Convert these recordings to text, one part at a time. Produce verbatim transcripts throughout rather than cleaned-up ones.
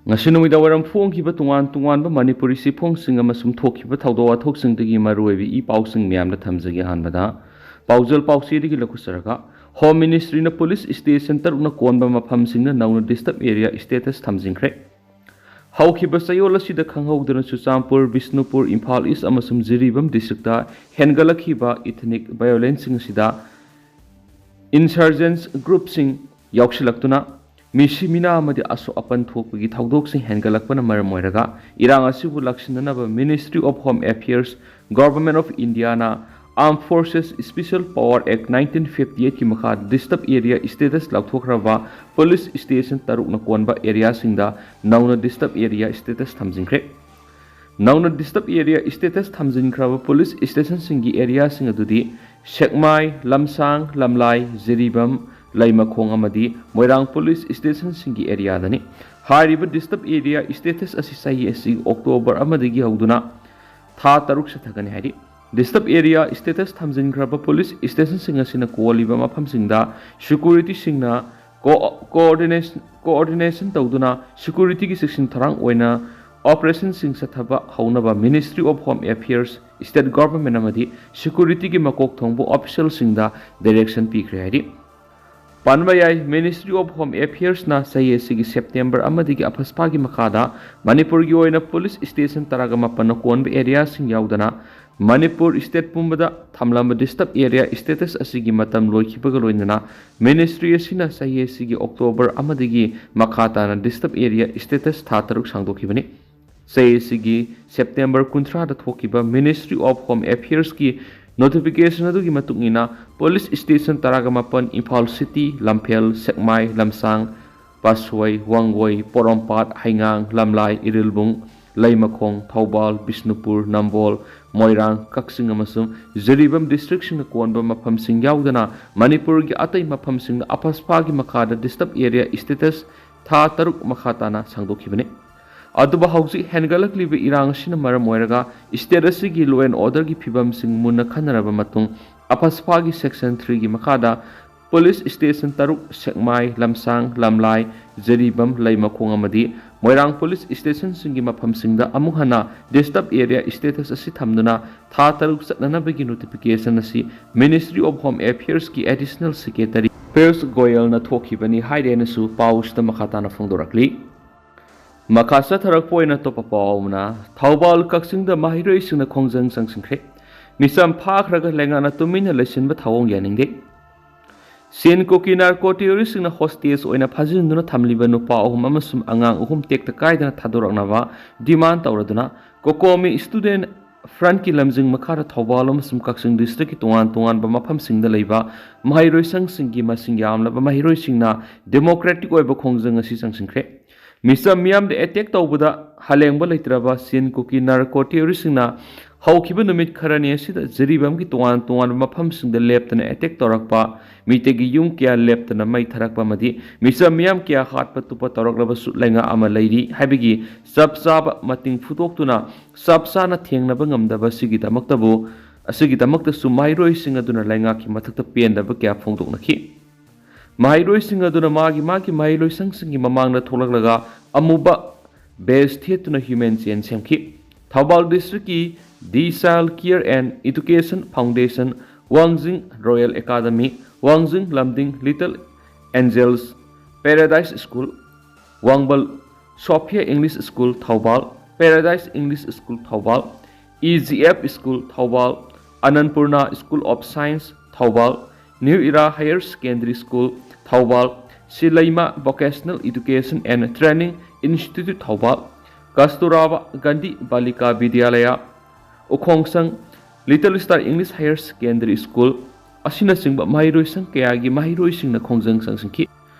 ꯉꯁꯤ ꯅꯨꯃꯤꯗꯥꯡ ꯋꯥꯏꯔꯝ ꯐꯣꯡꯈꯤꯕ ꯇꯣꯉꯥꯟ ꯇꯣꯉꯥꯟꯕ ꯃꯅꯤꯄꯨꯔꯤ ꯆꯦꯐꯣꯡꯁꯤꯡ ꯑꯃꯁꯨꯡ ꯊꯣꯛꯈꯤꯕ ꯊꯧꯗꯣꯛ ꯋꯥꯊꯣꯛꯁꯤꯡꯗꯒꯤ ꯃꯔꯨꯑꯣꯏꯕ ꯏ ꯄꯥꯎꯁꯤꯡ ꯃꯌꯥꯝꯗ ꯊꯝꯖꯒꯦ꯫ ꯑꯍꯥꯟꯕꯗ ꯄꯥꯎꯖꯦꯜ ꯄꯥꯎꯆꯦꯗꯒꯤ ꯂꯧꯈꯠꯆꯔꯒ, ꯍꯣꯝ ꯃꯤꯅꯤꯁꯇ꯭ꯔꯤꯅ ꯄꯨꯂꯤꯁ ꯁ꯭ꯇꯦꯁꯟ ꯇꯔꯨꯛꯅ ꯀꯣꯟꯕ ꯃꯐꯝꯁꯤꯡꯗ ꯅꯧꯅ ꯗꯤꯁꯇꯔꯕ ꯑꯦꯔꯤꯌꯥ ꯁ꯭ꯇꯦꯇꯁ ꯊꯝꯖꯤꯟꯈ꯭ꯔꯦ꯫ ꯍꯧꯈꯤꯕ ꯆꯌꯣꯜ ꯑꯁꯤꯗ ꯈꯪꯍꯧꯗꯅ ꯆꯨꯔꯆꯥꯟꯄꯨꯔ, ꯕꯤꯁꯅꯨꯄꯨꯔ, ꯏꯝꯐꯥꯜ ꯏꯁ ꯑꯃꯁꯨꯡ ꯖꯤꯔꯤꯕꯥꯝ ꯗꯤꯁꯇ꯭ꯔꯤꯛꯇ ꯍꯦꯟꯒꯠꯂꯛꯈꯤꯕ ꯏꯊꯅꯤꯛ ꯚꯥꯏꯑꯣꯂꯦꯟꯁꯁꯤꯡ ꯑꯁꯤꯗ ꯏꯟꯁꯔꯖꯦꯟꯁ ꯒ꯭ꯔꯨꯞꯁꯤꯡ ꯌꯥꯎꯁꯤꯜꯂꯛꯇꯨꯅ ꯃꯤꯁꯤ ꯃꯤꯅꯥ ꯑꯃꯗꯤ ꯑꯁꯣꯛ ꯑꯄꯟ ꯊꯣꯛꯄꯒꯤ ꯊꯧꯗꯣꯛꯁꯤꯡ ꯍꯦꯟꯒꯠꯂꯛꯄꯅ ꯃꯔꯝ ꯑꯣꯏꯔꯒ, ꯏꯔꯥꯡ ꯑꯁꯤꯕꯨ ꯂꯥꯛꯁꯤꯟꯅꯅꯕ Ministry of Home Affairs, Government of India ꯅ Armed Forces Special Power Act nineteen fifty eight ꯀꯤ ꯃꯈꯥꯗ ꯗꯤꯁꯇꯔꯕ ꯑꯦꯔꯤꯌꯥ ꯁ꯭ꯇꯦꯇꯁ ꯂꯥꯎꯊꯣꯛꯈ꯭ꯔꯕ ꯄꯨꯂꯤꯁ ꯁ꯭ꯇꯦꯁꯟ ꯇꯔꯨꯛꯅ ꯀꯣꯟꯕ ꯑꯦꯔꯤꯌꯥꯁꯤꯡꯗ ꯅꯧꯅ ꯗꯤꯁꯇꯔꯕ ꯑꯦꯔꯤꯌꯥ ꯁ꯭ꯇꯦꯇꯁ ꯊꯝꯖꯤꯟꯈ꯭ꯔꯦ꯫ ꯅꯧꯅ ꯗꯤꯁꯇꯔꯕ ꯑꯦꯔꯤꯌꯥ ꯁ꯭ꯇꯦꯇꯁ ꯊꯝꯖꯤꯟꯈ꯭ꯔꯕ ꯄꯨꯂꯤꯁ ꯁ꯭ꯇꯦꯁꯟꯁꯤꯡꯒꯤ ꯑꯦꯔꯤꯌꯥꯁꯤꯡ ꯑꯗꯨꯗꯤ ꯁꯦꯛꯃꯥꯏ, ꯂꯝꯁꯥꯡ, ꯂꯝꯂꯥꯏ, ꯖꯤꯔꯤꯕꯥꯝ, ꯂꯩꯃꯈꯣꯡ ꯑꯃꯗꯤ ꯃꯣꯏꯔꯥꯡ ꯄꯨꯂꯤꯁ ꯁ꯭ꯇꯦꯁꯟꯁꯤꯡꯒꯤ ꯑꯦꯔꯤꯌꯥꯗꯅꯤ꯫ ꯍꯥꯏꯔꯤꯕ ꯗꯤꯁꯇꯔꯕ ꯑꯦꯔꯤꯌꯥ ꯁ꯭ꯇꯦꯇꯁ ꯑꯁꯤ ꯆꯍꯤ ꯑꯁꯤꯒꯤ ꯑꯣꯛꯇꯣꯕꯔ ꯑꯃꯗꯒꯤ ꯍꯧꯗꯨꯅ ꯊꯥ ꯇꯔꯨꯛ ꯆꯠꯊꯒꯅꯤ ꯍꯥꯏꯔꯤ꯫ ꯗꯤꯁꯇꯔꯕ ꯑꯦꯔꯤꯌꯥ ꯁ꯭ꯇꯦꯇꯁ ꯊꯝꯖꯤꯟꯈ꯭ꯔꯕ ꯄꯨꯂꯤꯁ ꯁ꯭ꯇꯦꯁꯟꯁꯤꯡ ꯑꯁꯤꯅ ꯀꯣꯜꯂꯤꯕ ꯃꯐꯝꯁꯤꯡꯗ ꯁꯦꯀ꯭ꯌꯨꯔꯤꯇꯤꯁꯤꯡꯅ ꯀꯣ-, ꯀꯣꯑꯣꯔꯗꯤꯅꯦꯁꯟ, ꯀꯣꯑꯣꯔꯗꯤꯅꯦꯁꯟ ꯇꯧꯗꯨꯅ ꯁꯦꯀ꯭ꯌꯨꯔꯤꯇꯤꯒꯤ ꯆꯦꯛꯁꯤꯟ ꯊꯧꯔꯥꯡ ꯑꯣꯏꯅ ꯑꯣꯄꯔꯦꯁꯟꯁꯤꯡ ꯆꯠꯊꯕ ꯍꯧꯅꯕ Ministry of Home Affairs, State Government ꯑꯃꯗꯤ ꯁꯦꯀ꯭ꯌꯨꯔꯤꯇꯤꯒꯤ ꯃꯀꯣꯛ ꯊꯣꯡꯕ ꯑꯣꯐꯤꯁꯤꯌꯦꯜꯁꯤꯡꯗ ꯗꯥꯏꯔꯦꯛꯁꯟ ꯄꯤꯈ꯭ꯔꯦ ꯍꯥꯏꯔꯤ꯫ ꯄꯟꯕ ꯌꯥꯏ, Ministry of Home Affairs ꯅ ꯆꯍꯤ ꯑꯁꯤꯒꯤ ꯁꯦꯞꯇꯦꯝꯕꯔ ꯑꯃꯗꯒꯤ ꯑꯐꯁꯄꯥꯒꯤ ꯃꯈꯥꯗ ꯃꯅꯤꯄꯨꯔꯒꯤ ꯑꯣꯏꯅ ꯄꯨꯂꯤꯁ ꯁ꯭ꯇꯦꯁꯟ ꯇꯔꯥꯒ ꯃꯥꯄꯟꯅ ꯀꯣꯟꯕ ꯑꯦꯔꯤꯌꯥꯁꯤꯡ ꯌꯥꯎꯗꯅ ꯃꯅꯤꯄꯨꯔ ꯁ꯭ꯇꯦꯠ ꯄꯨꯝꯕꯗ ꯊꯝꯂꯝꯕ ꯗꯤꯁꯇꯔꯕ ꯑꯦꯔꯤꯌꯥ ꯁ꯭ꯇꯦꯇꯁ ꯑꯁꯤꯒꯤ ꯃꯇꯝ ꯂꯣꯏꯈꯤꯕꯒ ꯂꯣꯏꯅꯅ ꯃꯤꯅꯤꯁꯇ꯭ꯔꯤ ꯑꯁꯤꯅ ꯆꯍꯤ ꯑꯁꯤꯒꯤ ꯑꯣꯛꯇꯣꯕꯔ ꯑꯃꯗꯒꯤ ꯃꯈꯥ ꯇꯥꯅ ꯗꯤꯁꯇꯔꯕ ꯑꯦꯔꯤꯌꯥ ꯁ꯭ꯇꯦꯇꯁ ꯊꯥ ꯇꯔꯨꯛ ꯁꯥꯡꯗꯣꯛꯈꯤꯕꯅꯤ꯫ ꯆꯍꯤ ꯑꯁꯤꯒꯤ ꯁꯦꯞꯇꯦꯝꯕꯔ ꯀꯨꯟꯊ꯭ꯔꯥꯗ ꯊꯣꯛꯈꯤꯕ Ministry of Home Affairs ꯀꯤ ꯅꯣꯇꯤꯐꯤꯀꯦꯁꯟ ꯑꯗꯨꯒꯤ ꯃꯇꯨꯡ ꯏꯟꯅ ꯄꯨꯂꯤꯁ ꯁ꯭ꯇꯦꯁꯟ ꯇꯔꯥꯒ ꯃꯥꯄꯟ ꯏꯝꯐꯥꯜ ꯁꯤꯇꯤ, ꯂꯝꯐꯦꯜ, ꯁꯦꯛꯃꯥꯏ, ꯂꯝꯁꯥꯡ, ꯄꯥꯠꯁꯣꯏ, ꯋꯥꯡꯒꯣꯏ, ꯄꯣꯔꯣꯝꯄꯥꯠ, ꯍꯩꯉꯥꯡ, ꯂꯝꯂꯥꯏ, ꯏꯔꯤꯜꯕꯨꯡ, ꯂꯩꯃꯈꯣꯡ, ꯊꯧꯕꯥꯜ, ꯕꯤꯁꯅꯨꯄꯨꯔ, ꯅꯝꯕꯣꯜ, ꯃꯣꯏꯔꯥꯡ, ꯀꯛꯆꯤꯡ ꯑꯃꯁꯨꯡ ꯖꯤꯔꯤꯕꯥꯝ ꯗꯤꯁꯇ꯭ꯔꯤꯛꯁꯤꯡꯅ ꯀꯣꯟꯕ ꯃꯐꯝꯁꯤꯡ ꯌꯥꯎꯗꯅ ꯃꯅꯤꯄꯨꯔꯒꯤ ꯑꯇꯩ ꯃꯐꯝꯁꯤꯡꯗ ꯑꯐꯁꯄꯥꯒꯤ ꯃꯈꯥꯗ ꯗꯤꯁꯇꯔꯕ ꯑꯦꯔꯤꯌꯥ ꯁ꯭ꯇꯦꯇꯁ ꯊꯥ ꯇꯔꯨꯛ ꯃꯈꯥ ꯇꯥꯅ ꯁꯥꯡꯗꯣꯛꯈꯤꯕꯅꯤ꯫ ꯑꯗꯨꯕꯨ ꯍꯧꯖꯤꯛ ꯍꯦꯟꯒꯠꯂꯛꯂꯤꯕ ꯏꯔꯥꯡ ꯑꯁꯤꯅ ꯃꯔꯝ ꯑꯣꯏꯔꯒ ꯁ꯭ꯇꯦꯠ ꯑꯁꯤꯒꯤ law and order ꯒꯤ ꯐꯤꯕꯝꯁꯤꯡ ꯃꯨꯟꯅ ꯈꯟꯅꯔꯕ ꯃꯇꯨꯡ ꯑꯐꯁꯄꯥꯒꯤ ꯁꯦꯛꯁꯟ ꯊ꯭ꯔꯤꯒꯤ ꯃꯈꯥꯗ ꯄꯨꯂꯤꯁ ꯁ꯭ꯇꯦꯁꯟ ꯇꯔꯨꯛ, ꯁꯦꯛꯃꯥꯏ, ꯂꯝꯁꯥꯡ, ꯂꯝꯂꯥꯏ, ꯖꯤꯔꯤꯕꯥꯝ, ꯂꯩꯃꯈꯣꯡ ꯑꯃꯗꯤ ꯃꯣꯏꯔꯥꯡ ꯄꯨꯂꯤꯁ ꯁ꯭ꯇꯦꯁꯟꯁꯤꯡꯒꯤ ꯃꯐꯝꯁꯤꯡꯗ ꯑꯃꯨꯛ ꯍꯟꯅ ꯗꯤꯁꯇꯔꯕ ꯑꯦꯔꯤꯌꯥ ꯁ꯭ꯇꯦꯇꯁ ꯑꯁꯤ ꯊꯝꯗꯨꯅ ꯊꯥ ꯇꯔꯨꯛ ꯆꯠꯅꯅꯕꯒꯤ ꯅꯣꯇꯤꯐꯤꯀꯦꯁꯟ ꯑꯁꯤ ꯃꯤꯅꯤꯁꯇ꯭ꯔꯤ ꯑꯣꯐ ꯍꯣꯝ ꯑꯦꯐꯤꯌꯔꯁꯀꯤ ꯑꯦꯗꯤꯁꯅꯦꯜ ꯁꯦꯀ꯭ꯔꯦꯇꯔꯤ ꯄꯤꯌꯨꯁ ꯒꯣꯌꯜꯅ ꯊꯣꯛꯈꯤꯕꯅꯤ ꯍꯥꯏꯔꯦꯅꯁꯨ ꯄꯥꯎꯁꯤꯗ ꯃꯈꯥ ꯇꯥꯅ ꯐꯣꯡꯗꯣꯔꯛꯂꯤ꯫ ꯃꯈꯥ ꯆꯠꯊꯔꯛꯄ ꯑꯣꯏꯅ ꯑꯇꯣꯞꯄ ꯄꯥꯎ ꯑꯃꯅ, ꯊꯧꯕꯥꯜ ꯀꯛꯆꯤꯡꯗ ꯃꯍꯩꯔꯣꯏꯁꯤꯡꯅ ꯈꯣꯡꯖꯪ ꯆꯪꯁꯤꯟꯈ꯭ꯔꯦ꯫ ꯃꯤꯆꯝ ꯐꯥꯈ꯭ꯔꯒ ꯂꯩꯉꯥꯛꯅ ꯇꯨꯃꯤꯟꯅ ꯂꯩꯁꯤꯟꯕ ꯊꯧꯑꯣꯡ ꯌꯥꯅꯤꯡꯗꯦ꯫ ꯆꯤꯟ ꯀꯨꯀꯤ ꯅꯥꯔꯀꯣ ꯇꯦꯔꯣꯔꯤꯁꯁꯤꯡꯅ ꯍꯣꯁꯇꯦꯖ ꯑꯣꯏꯅ ꯐꯥꯖꯤꯟꯗꯨꯅ ꯊꯝꯂꯤꯕ ꯅꯨꯄꯥ ꯑꯍꯨꯝ ꯑꯃꯁꯨꯡ ꯑꯉꯥꯡ ꯑꯍꯨꯝ ꯇꯦꯛꯇ ꯀꯥꯏꯗꯅ ꯊꯥꯗꯣꯔꯛꯅꯕ ꯗꯤꯃꯥꯟ ꯇꯧꯔꯗꯨꯅ ꯀꯣꯀꯣꯃꯤ ꯁ꯭ꯇꯨꯗꯦꯟꯠ ꯐ꯭ꯔꯟꯠꯀꯤ ꯂꯝꯖꯤꯡ ꯃꯈꯥꯗ ꯊꯧꯕꯥꯜ ꯑꯃꯁꯨꯡ ꯀꯛꯆꯤꯡ ꯗꯤꯁꯇ꯭ꯔꯤꯛꯀꯤ ꯇꯣꯉꯥꯟ ꯇꯣꯉꯥꯟꯕ ꯃꯐꯝꯁꯤꯡꯗ ꯂꯩꯕ ꯃꯍꯩꯔꯣꯏꯁꯪꯁꯤꯡꯒꯤ ꯃꯁꯤꯡ ꯌꯥꯝꯂꯕ ꯃꯍꯩꯔꯣꯏꯁꯤꯡꯅ ꯗꯦꯃꯣꯀ꯭ꯔꯦꯇꯤꯛ ꯑꯣꯏꯕ ꯈꯣꯡꯖꯪ ꯑꯁꯤ ꯆꯪꯁꯤꯟꯈ꯭ꯔꯦ꯫ ꯃꯤꯆꯝ ꯃꯤꯌꯥꯝꯗ ꯑꯦꯇꯦꯛ ꯇꯧꯕꯗ ꯍꯂꯦꯡꯕ ꯂꯩꯇ꯭ꯔꯕ ꯆꯤꯟ ꯀꯨꯀꯤ ꯅꯥꯔꯀꯣ ꯇꯦꯔꯣꯔꯤꯁꯁꯤꯡꯅ ꯍꯧꯈꯤꯕ ꯅꯨꯃꯤꯠ ꯈꯔꯅꯤ ꯑꯁꯤꯗ ꯖꯤꯔꯤꯕꯥꯝꯒꯤ ꯇꯣꯉꯥꯟ ꯇꯣꯉꯥꯟꯕ ꯃꯐꯝꯁꯤꯡꯗ ꯂꯦꯞꯇꯅ ꯑꯦꯇꯦꯛ ꯇꯧꯔꯛꯄ, ꯃꯤꯇꯩꯒꯤ ꯌꯨꯝ ꯀꯌꯥ ꯂꯦꯞꯇꯅ ꯃꯩ ꯊꯥꯔꯛꯄ ꯑꯃꯗꯤ ꯃꯤꯆꯝ ꯃꯤꯌꯥꯝ ꯀꯌꯥ ꯍꯥꯠꯄ ꯇꯨꯞꯄ ꯇꯧꯔꯛꯂꯕꯁꯨ ꯂꯩꯉꯥꯛ ꯑꯃ ꯂꯩꯔꯤ ꯍꯥꯏꯕꯒꯤ ꯆꯞ ꯆꯥꯕ ꯃꯇꯤꯡ ꯐꯨꯗꯣꯛꯇꯨꯅ ꯆꯞ ꯆꯥꯅ ꯊꯦꯡꯅꯕ ꯉꯝꯗꯕ ꯑꯁꯤꯒꯤꯗꯃꯛꯇꯕꯨ, ꯑꯁꯤꯒꯤꯗꯃꯛꯇꯁꯨ ꯃꯍꯩꯔꯣꯏꯁꯤꯡ ꯑꯗꯨꯅ ꯂꯩꯉꯥꯛꯀꯤ ꯃꯊꯛꯇ ꯄꯦꯟꯗꯕ ꯀꯌꯥ ꯐꯣꯡꯗꯣꯛꯅꯈꯤ꯫ ꯃꯍꯩꯔꯣꯏꯁꯤꯡ ꯑꯗꯨꯅ ꯃꯥꯒꯤ ꯃꯥꯒꯤ ꯃꯍꯩꯂꯣꯏꯁꯪꯁꯤꯡꯒꯤ ꯃꯃꯥꯡꯗ ꯊꯣꯛꯂꯛꯂꯒ ꯑꯃꯨꯕ ꯕꯦꯖ ꯊꯦꯠꯇꯨꯅ ꯍ꯭ꯌꯨꯃꯦꯟ ꯆꯦꯟ ꯁꯦꯝꯈꯤ꯫ ꯊꯧꯕꯥꯜ ꯗꯤꯁꯇ꯭ꯔꯤꯛꯀꯤ the child care and education foundation, Wangjing royal academy, Wangjing Lamding little angels paradise school, Wangbal Sophia English school Thoubal, paradise English school Thoubal, E G F school Thoubal, Annapurna school of science Thoubal, new era higher secondary school Thoubal, Sileima vocational education and training institute Thoubal, Kasturba Gandhi Balika Vidyalaya Ukhongsang, little star English higher secondary school ꯑꯁꯤꯅꯆꯤꯡꯕ ꯃꯍꯩꯔꯣꯏꯁꯪ ꯀꯌꯥꯒꯤ ꯃꯍꯩꯔꯣꯏꯁꯤꯡꯅ ꯈꯣꯡꯖꯪ ꯆꯪꯁꯤꯟꯈꯤ꯫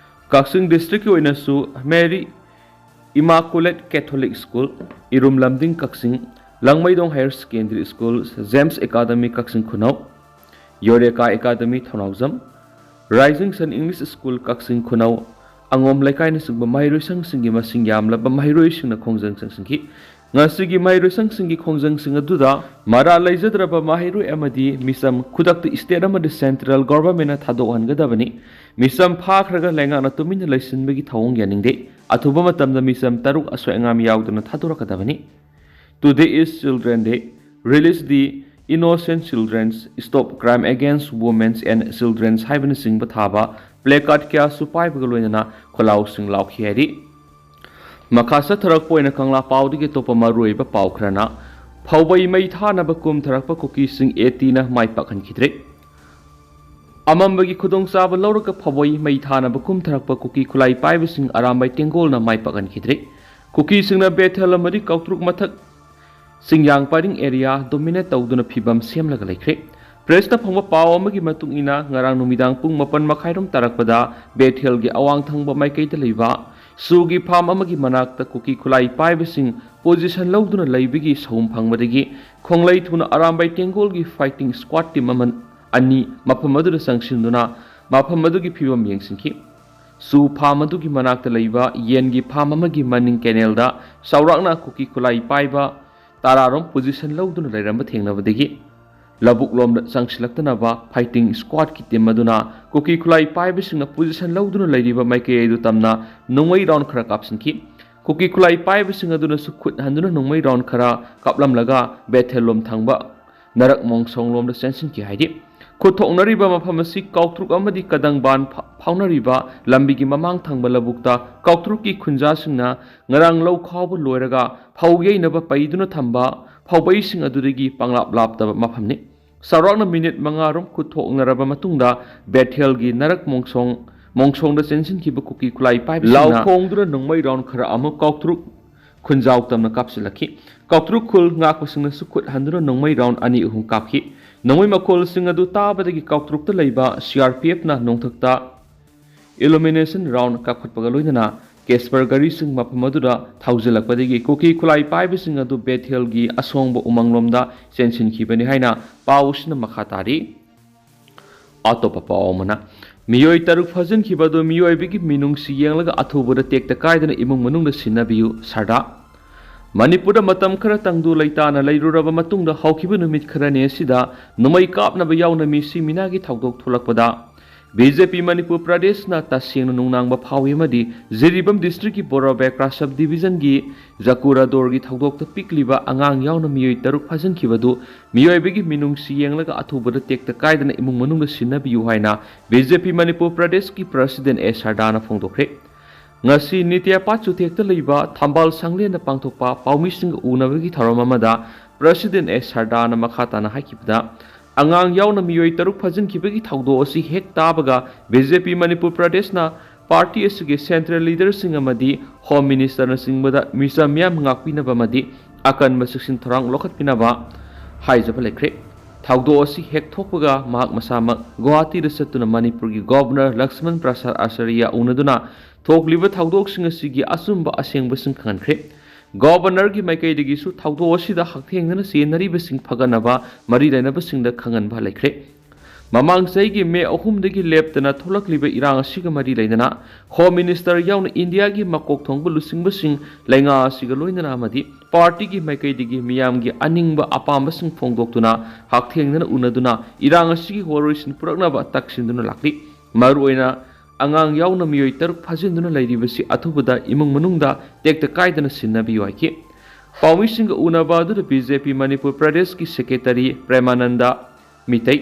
ꯀꯛꯆꯤꯡ ꯗꯤꯁꯇ꯭ꯔꯤꯛꯀꯤ ꯑꯣꯏꯅꯁꯨ Mary immaculate Catholic school, Irum Lamding Kakching, Langmeidong higher secondary school, James academy Kakching Khunou, Eureka academy Thounaojam, rising sun English school Kakching Khunou, ꯑꯉꯣꯝ ꯂꯩꯀꯥꯏꯅꯆꯤꯡꯕ ꯃꯍꯩꯔꯣꯏꯁꯪꯁꯤꯡꯒꯤ ꯃꯁꯤꯡ ꯌꯥꯝꯂꯕ ꯃꯍꯩꯔꯣꯏꯁꯤꯡꯅ ꯈꯣꯡꯖꯪ ꯆꯪꯁꯤꯟꯈꯤ꯫ ꯉꯁꯤꯒꯤ ꯃꯍꯩꯔꯣꯏꯁꯪꯁꯤꯡꯒꯤ ꯈꯣꯡꯖꯪꯁꯤꯡ ꯑꯗꯨꯗ ꯃꯔꯥꯜ ꯂꯩꯖꯗ꯭ꯔꯕ ꯃꯍꯩꯔꯣꯏ ꯑꯃꯗꯤ ꯃꯤꯆꯝ ꯈꯨꯗꯛꯇ ꯁ꯭ꯇꯦꯠ ꯑꯃꯗꯤ ꯁꯦꯟꯇ꯭ꯔꯦꯜ ꯒꯣꯚꯔꯟꯃꯦꯟꯠꯅ ꯊꯥꯗꯣꯛꯍꯟꯒꯗꯕꯅꯤ꯫ ꯃꯤꯆꯝ ꯐꯥꯈ꯭ꯔꯒ ꯂꯩꯉꯥꯛꯅ ꯇꯨꯃꯤꯟꯅ ꯂꯩꯁꯤꯟꯕꯒꯤ ꯊꯧꯑꯣꯡ ꯌꯥꯅꯤꯡꯗꯦ꯫ ꯑꯊꯨꯕ ꯃꯇꯝꯗ ꯃꯤꯆꯝ ꯇꯔꯨꯛ ꯑꯁꯣꯏ ꯑꯉꯥꯝ ꯌꯥꯎꯗꯅ ꯊꯥꯗꯣꯔꯛꯀꯗꯕꯅꯤ꯫ Today is Children Day. Release the innocent children's, stop crime against women and children's ꯍꯥꯏꯕꯅꯆꯤꯡꯕ ꯊꯥꯕ placard ꯀꯌꯥꯁꯨ ꯄꯥꯏꯕꯒ ꯂꯣꯏꯅꯅ ꯈꯣꯜꯂꯥꯎꯁꯤꯡ ꯂꯥꯎꯈꯤ ꯍꯥꯏꯔꯤ꯫ ꯃꯈꯥ ꯆꯠꯊꯔꯛꯄ ꯑꯣꯏꯅ ꯀꯪꯂꯥ ꯄꯥꯎꯗꯒꯤ ꯑꯇꯣꯞꯄ ꯃꯔꯨꯑꯣꯏꯕ ꯄꯥꯎ ꯈꯔꯅ, ꯐꯧꯕꯩ ꯃꯩ ꯊꯥꯅꯕ ꯀꯨꯝꯊꯔꯛꯄ ꯀꯨꯀꯤꯁꯤꯡ ATꯅ ꯃꯥꯏ ꯄꯥꯛꯍꯟꯈꯤꯗ꯭ꯔꯦ꯫ ꯑꯃꯝꯕꯒꯤ ꯈꯨꯗꯣꯡꯆꯥꯕ ꯂꯧꯔꯒ ꯐꯧꯕꯩ ꯃꯩ ꯊꯥꯅꯕ ꯀꯨꯝꯊꯔꯛꯄ ꯀꯨꯀꯤ ꯈꯨꯠꯂꯥꯏ ꯄꯥꯏꯕꯁꯤꯡ ꯑꯔꯥꯝꯕꯥꯏ ꯇꯦꯡꯒꯣꯜꯅ ꯃꯥꯏ ꯄꯥꯛꯍꯟꯈꯤꯗ꯭ꯔꯦ꯫ ꯀꯨꯀꯤꯁꯤꯡꯅ ꯕꯦꯊꯦꯜ ꯑꯃꯗꯤ ꯀꯥꯎꯇ꯭ꯔꯨꯛ ꯃꯊꯛ ꯆꯤꯡꯌꯥꯡ ꯄꯔꯤꯡ area dominate ꯇꯧꯗꯨꯅ ꯐꯤꯕꯝ ꯁꯦꯝꯂꯒ ꯂꯩꯈ꯭ꯔꯦ꯫ Pressꯇ ꯐꯪꯕ ꯄꯥꯎ ꯑꯃꯒꯤ ꯃꯇꯨꯡ ꯏꯟꯅ, ꯉꯔꯥꯡ ꯅꯨꯃꯤꯗꯥꯡ ꯄꯨꯡ ꯃꯥꯄꯟ ꯃꯈꯥꯏꯔꯣꯝ ꯇꯥꯔꯛꯄꯗ ꯕꯦꯊꯦꯜꯒꯤ ꯑꯋꯥꯡ ꯊꯪꯕ ꯃꯥꯏꯀꯩꯗ ꯂꯩꯕ ꯁꯨꯒꯤ farm ꯑꯃꯒꯤ ꯃꯅꯥꯛꯇ ꯀꯨꯀꯤ ꯈꯨꯠꯂꯥꯏ ꯄꯥꯏꯕꯁꯤꯡ position ꯂꯧꯗꯨꯅ ꯂꯩꯕꯒꯤ ꯁꯍꯨꯝ ꯐꯪꯕꯗꯒꯤ ꯈꯣꯡꯂꯩ ꯊꯨꯅ ꯑꯔꯥꯝꯕꯥꯏ ꯇꯦꯡꯒꯣꯜꯒꯤ fighting squad team ꯑꯃ ꯑꯅꯤ ꯃꯐꯝ ꯑꯗꯨꯗ ꯆꯪꯁꯤꯟꯗꯨꯅ ꯃꯐꯝ ꯑꯗꯨꯒꯤ ꯐꯤꯕꯝ ꯌꯦꯡꯁꯤꯟꯈꯤ꯫ ꯁꯨ farm ꯑꯗꯨꯒꯤ ꯃꯅꯥꯛꯇ ꯂꯩꯕ ꯌꯦꯟꯒꯤ farm ꯑꯃꯒꯤ ꯃꯅꯤꯡ canalꯗ ꯆꯥꯎꯔꯥꯛꯅ ꯀꯨꯀꯤ ꯈꯨꯠꯂꯥꯏ ꯄꯥꯏꯕ ꯇꯔꯥꯔꯣꯝ position ꯂꯧꯗꯨꯅ ꯂꯩꯔꯝꯕ ꯊꯦꯡꯅꯕꯗꯒꯤ ꯂꯧꯕꯨꯛ ꯂꯣꯝꯗ ꯆꯪꯁꯤꯜꯂꯛꯇꯅꯕ fighting squadꯀꯤ team ꯑꯗꯨꯅ ꯀꯨꯀꯤ ꯈꯨꯠꯂꯥꯏ ꯄꯥꯏꯕꯁꯤꯡꯅ position ꯂꯧꯗꯨꯅ ꯂꯩꯔꯤꯕ ꯃꯥꯏꯀꯩ ꯑꯗꯨ ꯇꯝꯅ ꯅꯣꯡꯃꯩ round ꯈꯔ ꯀꯥꯞꯁꯤꯟꯈꯤ꯫ ꯀꯨꯀꯤ ꯈꯨꯠꯂꯥꯏ ꯄꯥꯏꯕꯁꯤꯡ ꯑꯗꯨꯅꯁꯨ ꯈꯨꯠ ꯍꯟꯗꯨꯅ ꯅꯣꯡꯃꯩ round ꯈꯔ ꯀꯥꯞꯂꯝꯂꯒ ꯕꯦꯊꯦꯜ ꯂꯣꯝ ꯊꯪꯕ ꯅꯔꯛ ꯃꯣꯡꯁꯣꯡ ꯂꯣꯝꯗ ꯆꯦꯟꯁꯤꯟꯈꯤ ꯍꯥꯏꯔꯤ꯫ ꯈꯨꯠ ꯊꯣꯛꯅꯔꯤꯕ ꯃꯐꯝ ꯑꯁꯤ ꯀꯥꯎꯇ꯭ꯔꯨꯛ ꯑꯃꯗꯤ ꯀꯗꯪꯕꯥꯟ ꯐꯥ-, ꯐꯥꯎꯅꯔꯤꯕ ꯂꯝꯕꯤꯒꯤ ꯃꯃꯥꯡ ꯊꯪꯕ ꯂꯧꯕꯨꯛꯇ ꯀꯥꯎꯇ꯭ꯔꯨꯛꯀꯤ ꯈꯨꯟꯖꯥꯁꯤꯡꯅ ꯉꯔꯥꯡ ꯂꯧ ꯈꯥꯎꯕ ꯂꯣꯏꯔꯒ ꯐꯧ ꯌꯩꯅꯕ ꯄꯩꯗꯨꯅ ꯊꯝꯕ ꯐꯧꯕꯩꯁꯤꯡ ꯑꯗꯨꯗꯒꯤ ꯄꯪꯂꯥꯞ ꯂꯥꯞꯇꯕ ꯃꯐꯝꯅꯤ꯫ ꯆꯥꯎꯔꯥꯛꯅ minute ꯃꯉꯥ ꯔꯣꯝ ꯈꯨꯠ ꯊꯣꯛꯅꯔꯕ ꯃꯇꯨꯡꯗ ꯕꯦꯊꯦꯜꯒꯤ ꯅꯔꯛ ꯃꯣꯡꯁꯣꯡ, ꯃꯣꯡꯁꯣꯡꯗ ꯆꯦꯟꯁꯤꯟꯈꯤꯕ ꯀꯨꯀꯤ ꯈꯨꯠꯂꯥꯏ ꯄꯥꯏꯕꯁꯤꯡꯅ ꯂꯥꯎ ꯈꯣꯡꯗꯨꯅ ꯅꯣꯡꯃꯩ round ꯈꯔ ꯑꯃ ꯀꯥꯎꯇ꯭ꯔꯨꯛ ꯈꯨꯟꯖꯥꯎ ꯇꯝꯅ ꯀꯥꯞꯁꯤꯜꯂꯛꯈꯤ꯫ ꯀꯥꯎꯇ꯭ꯔꯨꯛ ꯈꯨꯜ ꯉꯥꯛꯄꯁꯤꯡꯅꯁꯨ ꯈꯨꯠ ꯍꯟꯗꯨꯅ ꯅꯣꯡꯃꯩ round ꯑꯅꯤ ꯑꯍꯨꯝ ꯀꯥꯞꯈꯤ꯫ ꯅꯣꯡꯃꯩ ꯃꯈꯣꯜꯁꯤꯡ ꯑꯗꯨ ꯇꯥꯕꯗꯒꯤ ꯀꯥꯎꯇ꯭ꯔꯨꯛꯇ ꯂꯩꯕ CRPFꯅ ꯅꯣꯡꯊꯛꯇ illumination round ꯀꯥꯞꯈꯠꯄꯒ ꯂꯣꯏꯅꯅ Casper ꯒꯥꯔꯤꯁꯤꯡ ꯃꯐꯝ ꯑꯗꯨꯗ ꯊꯧꯖꯤꯜꯂꯛꯄꯗꯒꯤ ꯀꯨꯀꯤ ꯈꯨꯠꯂꯥꯏ ꯄꯥꯏꯕꯁꯤꯡ ꯑꯗꯨ ꯕꯦꯊꯦꯜꯒꯤ ꯑꯁꯣꯡꯕ ꯎꯃꯪꯂꯣꯝꯗ ꯆꯦꯟꯁꯤꯟꯈꯤꯕꯅꯤ ꯍꯥꯏꯅ ꯄꯥꯎ ꯑꯁꯤꯅ ꯃꯈꯥ ꯇꯥꯔꯤ꯫ ꯑꯇꯣꯞꯄ ꯄꯥꯎ ꯑꯃꯅ, ꯃꯤꯑꯣꯏ ꯇꯔꯨꯛ ꯐꯥꯖꯤꯟꯈꯤꯕ ꯑꯗꯨ ꯃꯤꯑꯣꯏꯕꯒꯤ ꯃꯤꯅꯨꯡꯁꯤ ꯌꯦꯡꯂꯒ ꯑꯊꯨꯕꯗ ꯇꯦꯛꯇ ꯀꯥꯏꯗꯅ ꯏꯃꯨꯡ ꯃꯅꯨꯡꯗ ꯁꯤꯟꯅꯕꯤꯌꯨ, ꯁꯔꯗꯥ꯫ ꯃꯅꯤꯄꯨꯔꯗ ꯃꯇꯝ ꯈꯔ ꯇꯪꯗꯨ ꯂꯩꯇꯥꯅ ꯂꯩꯔꯨꯔꯕ ꯃꯇꯨꯡꯗ ꯍꯧꯈꯤꯕ ꯅꯨꯃꯤꯠ ꯈꯔꯅꯤ ꯑꯁꯤꯗ ꯅꯣꯡꯃꯩ ꯀꯥꯞꯅꯕ ꯌꯥꯎꯅ ꯃꯤꯁꯤ ꯃꯤꯅꯥꯒꯤ ꯊꯧꯗꯣꯛ ꯊꯣꯛꯂꯛꯄꯗ ꯕꯤ ꯖꯦ ꯄꯤ ꯃꯅꯤꯄꯨꯔ ꯄ꯭ꯔꯗꯦꯁꯅ ꯇꯁꯦꯡꯅ ꯅꯨꯡꯅꯥꯡꯕ ꯐꯥꯎꯏ ꯑꯃꯗꯤ ꯖꯤꯔꯤꯕꯥꯝ ꯗꯤꯁꯇ꯭ꯔꯤꯛꯀꯤ ꯕꯣꯔꯥꯕꯦꯀ꯭ꯔꯥ ꯁꯕ ꯗꯤꯕꯤꯖꯟꯒꯤ ꯖꯀꯨꯔꯥꯗꯣꯔꯒꯤ ꯊꯧꯗꯣꯛꯇ ꯄꯤꯛꯂꯤꯕ ꯑꯉꯥꯡ ꯌꯥꯎꯅ ꯃꯤꯑꯣꯏ ꯇꯔꯨꯛ ꯐꯥꯖꯤꯟꯈꯤꯕꯗꯨ ꯃꯤꯑꯣꯏꯕꯒꯤ ꯃꯤꯅꯨꯡꯁꯤ ꯌꯦꯡꯂꯒ ꯑꯊꯨꯕꯗ ꯇꯦꯛꯇ ꯀꯥꯏꯗꯅ ꯏꯃꯨꯡ ꯃꯅꯨꯡꯗ ꯁꯤꯟꯅꯕꯤꯌꯨ ꯍꯥꯏꯅ ꯕꯤ ꯖꯦ ꯄꯤ ꯃꯅꯤꯄꯨꯔ ꯄ꯭ꯔꯗꯦꯁꯀꯤ ꯄ꯭ꯔꯁꯤꯗꯦꯟ ꯑꯦ ꯁꯔꯗꯥꯅ ꯐꯣꯡꯗꯣꯛꯈ꯭ꯔꯦ꯫ ꯉꯁꯤ ꯅꯤꯇ꯭ꯌꯥꯄꯥꯠ ꯆꯨꯊꯦꯛꯇ ꯂꯩꯕ ꯊꯝꯕꯥꯜ ꯁꯪꯂꯦꯟꯗ ꯄꯥꯡꯊꯣꯛꯄ ꯄꯥꯎꯃꯤꯁꯤꯡꯒ ꯎꯅꯕꯒꯤ ꯊꯧꯔꯝ ꯑꯃꯗ ꯄ꯭ꯔꯁꯤꯗꯦꯟ ꯑꯦ ꯁꯔꯗꯥꯅ ꯃꯈꯥ ꯇꯥꯅ ꯍꯥꯏꯈꯤꯕꯗ, ꯑꯉꯥꯡ ꯌꯥꯎꯅ ꯃꯤꯑꯣꯏ ꯇꯔꯨꯛ ꯐꯥꯖꯤꯟꯈꯤꯕꯒꯤ ꯊꯧꯗꯣꯛ ꯑꯁꯤ ꯍꯦꯛ ꯇꯥꯕꯒ ꯕꯤ ꯖꯦ ꯄꯤ ꯃꯅꯤꯄꯨꯔ ꯄ꯭ꯔꯗꯦꯁꯅ ꯄꯥꯔꯇꯤ ꯑꯁꯤꯒꯤ ꯁꯦꯟꯇ꯭ꯔꯦꯜ ꯂꯤꯗꯔꯁꯤꯡ ꯑꯃꯗꯤ ꯍꯣꯝ ꯃꯤꯅꯤꯁꯇꯔꯅꯆꯤꯡꯕꯗ ꯃꯤꯆꯝ ꯃꯤꯌꯥꯝ ꯉꯥꯛꯄꯤꯅꯕ ꯑꯃꯗꯤ ꯑꯀꯟꯕ ꯆꯦꯛꯁꯤꯟ ꯊꯧꯔꯥꯡ ꯂꯧꯈꯠꯄꯤꯅꯕ ꯍꯥꯏꯖꯕ ꯂꯩꯈ꯭ꯔꯦ꯫ ꯊꯧꯗꯣꯛ ꯑꯁꯤ ꯍꯦꯛ ꯊꯣꯛꯄꯒ ꯃꯍꯥꯛ ꯃꯁꯥꯃꯛ ꯒꯨꯋꯥꯍꯥꯇꯤꯗ ꯆꯠꯇꯨꯅ ꯃꯅꯤꯄꯨꯔꯒꯤ ꯒꯣꯚꯔꯅꯔ ꯂꯛꯁꯃꯟ ꯄ꯭ꯔꯁꯥꯗ ꯑꯆꯥꯔꯌ ꯎꯅꯗꯨꯅ ꯊꯣꯛꯂꯤꯕ ꯊꯧꯗꯣꯛꯁꯤꯡ ꯑꯁꯤꯒꯤ ꯑꯆꯨꯝꯕ ꯑꯁꯦꯡꯕꯁꯤꯡ ꯈꯪꯍꯟꯈ꯭ꯔꯦ꯫ ꯒꯣꯚꯔꯅꯔꯒꯤ ꯃꯥꯏꯀꯩꯗꯒꯤꯁꯨ ꯊꯧꯗꯣꯛ ꯑꯁꯤꯗ ꯍꯛꯊꯦꯡꯅꯅ ꯆꯦꯟꯅꯔꯤꯕꯁꯤꯡ ꯐꯒꯠꯅꯕ ꯃꯔꯤ ꯂꯩꯅꯕꯁꯤꯡꯗ ꯈꯪꯍꯟꯕ ꯂꯩꯈ꯭ꯔꯦ꯫ ꯃꯃꯥꯡ ꯆꯍꯤꯒꯤ ꯃꯦ ꯑꯍꯨꯝꯗꯒꯤ ꯂꯦꯞꯇꯅ ꯊꯣꯛꯂꯛꯂꯤꯕ ꯏꯔꯥꯡ ꯑꯁꯤꯒ ꯃꯔꯤ ꯂꯩꯅꯅ ꯍꯣꯝ ꯃꯤꯅꯤꯁꯇꯔ ꯌꯥꯎꯅ ꯏꯟꯗꯤꯌꯥꯒꯤ ꯃꯀꯣꯛ ꯊꯣꯡꯕ ꯂꯨꯆꯤꯡꯕꯁꯤꯡ ꯂꯩꯉꯥꯛ ꯑꯁꯤꯒ ꯂꯣꯏꯅꯅ ꯑꯃꯗꯤ ꯄꯥꯔꯇꯤꯒꯤ ꯃꯥꯏꯀꯩꯗꯒꯤ ꯃꯤꯌꯥꯝꯒꯤ ꯑꯅꯤꯡꯕ ꯑꯄꯥꯝꯕꯁꯤꯡ ꯐꯣꯡꯗꯣꯛꯇꯨꯅ ꯍꯛꯊꯦꯡꯅꯅ ꯎꯅꯗꯨꯅ ꯏꯔꯥꯡ ꯑꯁꯤꯒꯤ ꯋꯥꯔꯣꯏꯁꯤꯟ ꯄꯨꯔꯛꯅꯕ ꯇꯛꯁꯤꯟꯗꯨꯅ ꯂꯥꯛꯂꯤ꯫ ꯃꯔꯨꯑꯣꯏꯅ ꯑꯉꯥꯡ ꯌꯥꯎꯅ ꯃꯤꯑꯣꯏ ꯇꯔꯨꯛ ꯐꯥꯖꯤꯟꯗꯨꯅ ꯂꯩꯔꯤꯕꯁꯤ ꯑꯊꯨꯕꯗ ꯏꯃꯨꯡ ꯃꯅꯨꯡꯗ ꯇꯦꯛꯇ ꯀꯥꯏꯗꯅ ꯁꯤꯟꯅꯕꯤꯌꯨ ꯍꯥꯏꯈꯤ꯫ ꯄꯥꯎꯃꯤꯁꯤꯡꯒ ꯎꯅꯕ ꯑꯗꯨꯗ ꯕꯤ ꯖꯦ ꯄꯤ ꯃꯅꯤꯄꯨꯔ ꯄ꯭ꯔꯗꯦꯁꯀꯤ ꯁꯦꯀ꯭ꯔꯦꯇꯔꯤ ꯄ꯭ꯔꯦꯃꯥꯅꯟꯗ ꯃꯤꯇꯩ,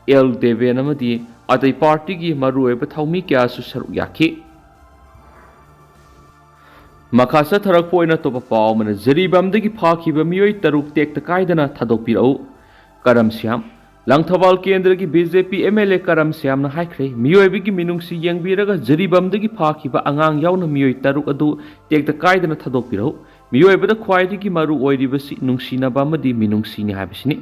ꯑꯦꯜ ꯗꯦꯕꯦꯟ ꯑꯃꯗꯤ ꯑꯇꯩ ꯄꯥꯔꯇꯤꯒꯤ ꯃꯔꯨꯑꯣꯏꯕ ꯊꯧꯃꯤ ꯀꯌꯥꯁꯨ ꯁꯔꯨꯛ ꯌꯥꯈꯤ꯫ ꯃꯈꯥ ꯆꯠꯊꯔꯛꯄ ꯑꯣꯏꯅ ꯑꯇꯣꯞꯄ ꯄꯥꯎ ꯑꯃꯅ, ꯖꯤꯔꯤꯕꯥꯝꯗꯒꯤ ꯐꯥꯈꯤꯕ ꯃꯤꯑꯣꯏ ꯇꯔꯨꯛ ꯇꯦꯛꯇ ꯀꯥꯏꯗꯅ ꯊꯥꯗꯣꯛꯄꯤꯔꯛꯎ, ꯀꯔꯝ ꯁ꯭ꯌꯥꯝ꯫ ꯂꯪꯊꯕꯥꯜ ꯀꯦꯟꯗ꯭ꯔꯒꯤ B J P M L A ꯀꯔꯝ ꯁ꯭ꯌꯥꯝꯅ ꯍꯥꯏꯈ꯭ꯔꯦ, ꯃꯤꯑꯣꯏꯕꯒꯤ ꯃꯤꯅꯨꯡꯁꯤ ꯌꯦꯡꯕꯤꯔꯒ ꯖꯤꯔꯤꯕꯥꯝꯗꯒꯤ ꯐꯥꯈꯤꯕ ꯑꯉꯥꯡ ꯌꯥꯎꯅ ꯃꯤꯑꯣꯏ ꯇꯔꯨꯛ ꯑꯗꯨ ꯇꯦꯛꯇ ꯀꯥꯏꯗꯅ ꯊꯥꯗꯣꯛꯄꯤꯔꯛꯎ꯫ ꯃꯤꯑꯣꯏꯕꯗ ꯈ꯭ꯋꯥꯏꯗꯒꯤ ꯃꯔꯨ ꯑꯣꯏꯔꯤꯕꯁꯤ ꯅꯨꯡꯁꯤꯅꯕ ꯑꯃꯗꯤ ꯃꯤꯅꯨꯡꯁꯤꯅꯤ ꯍꯥꯏꯕꯁꯤꯅꯤ꯫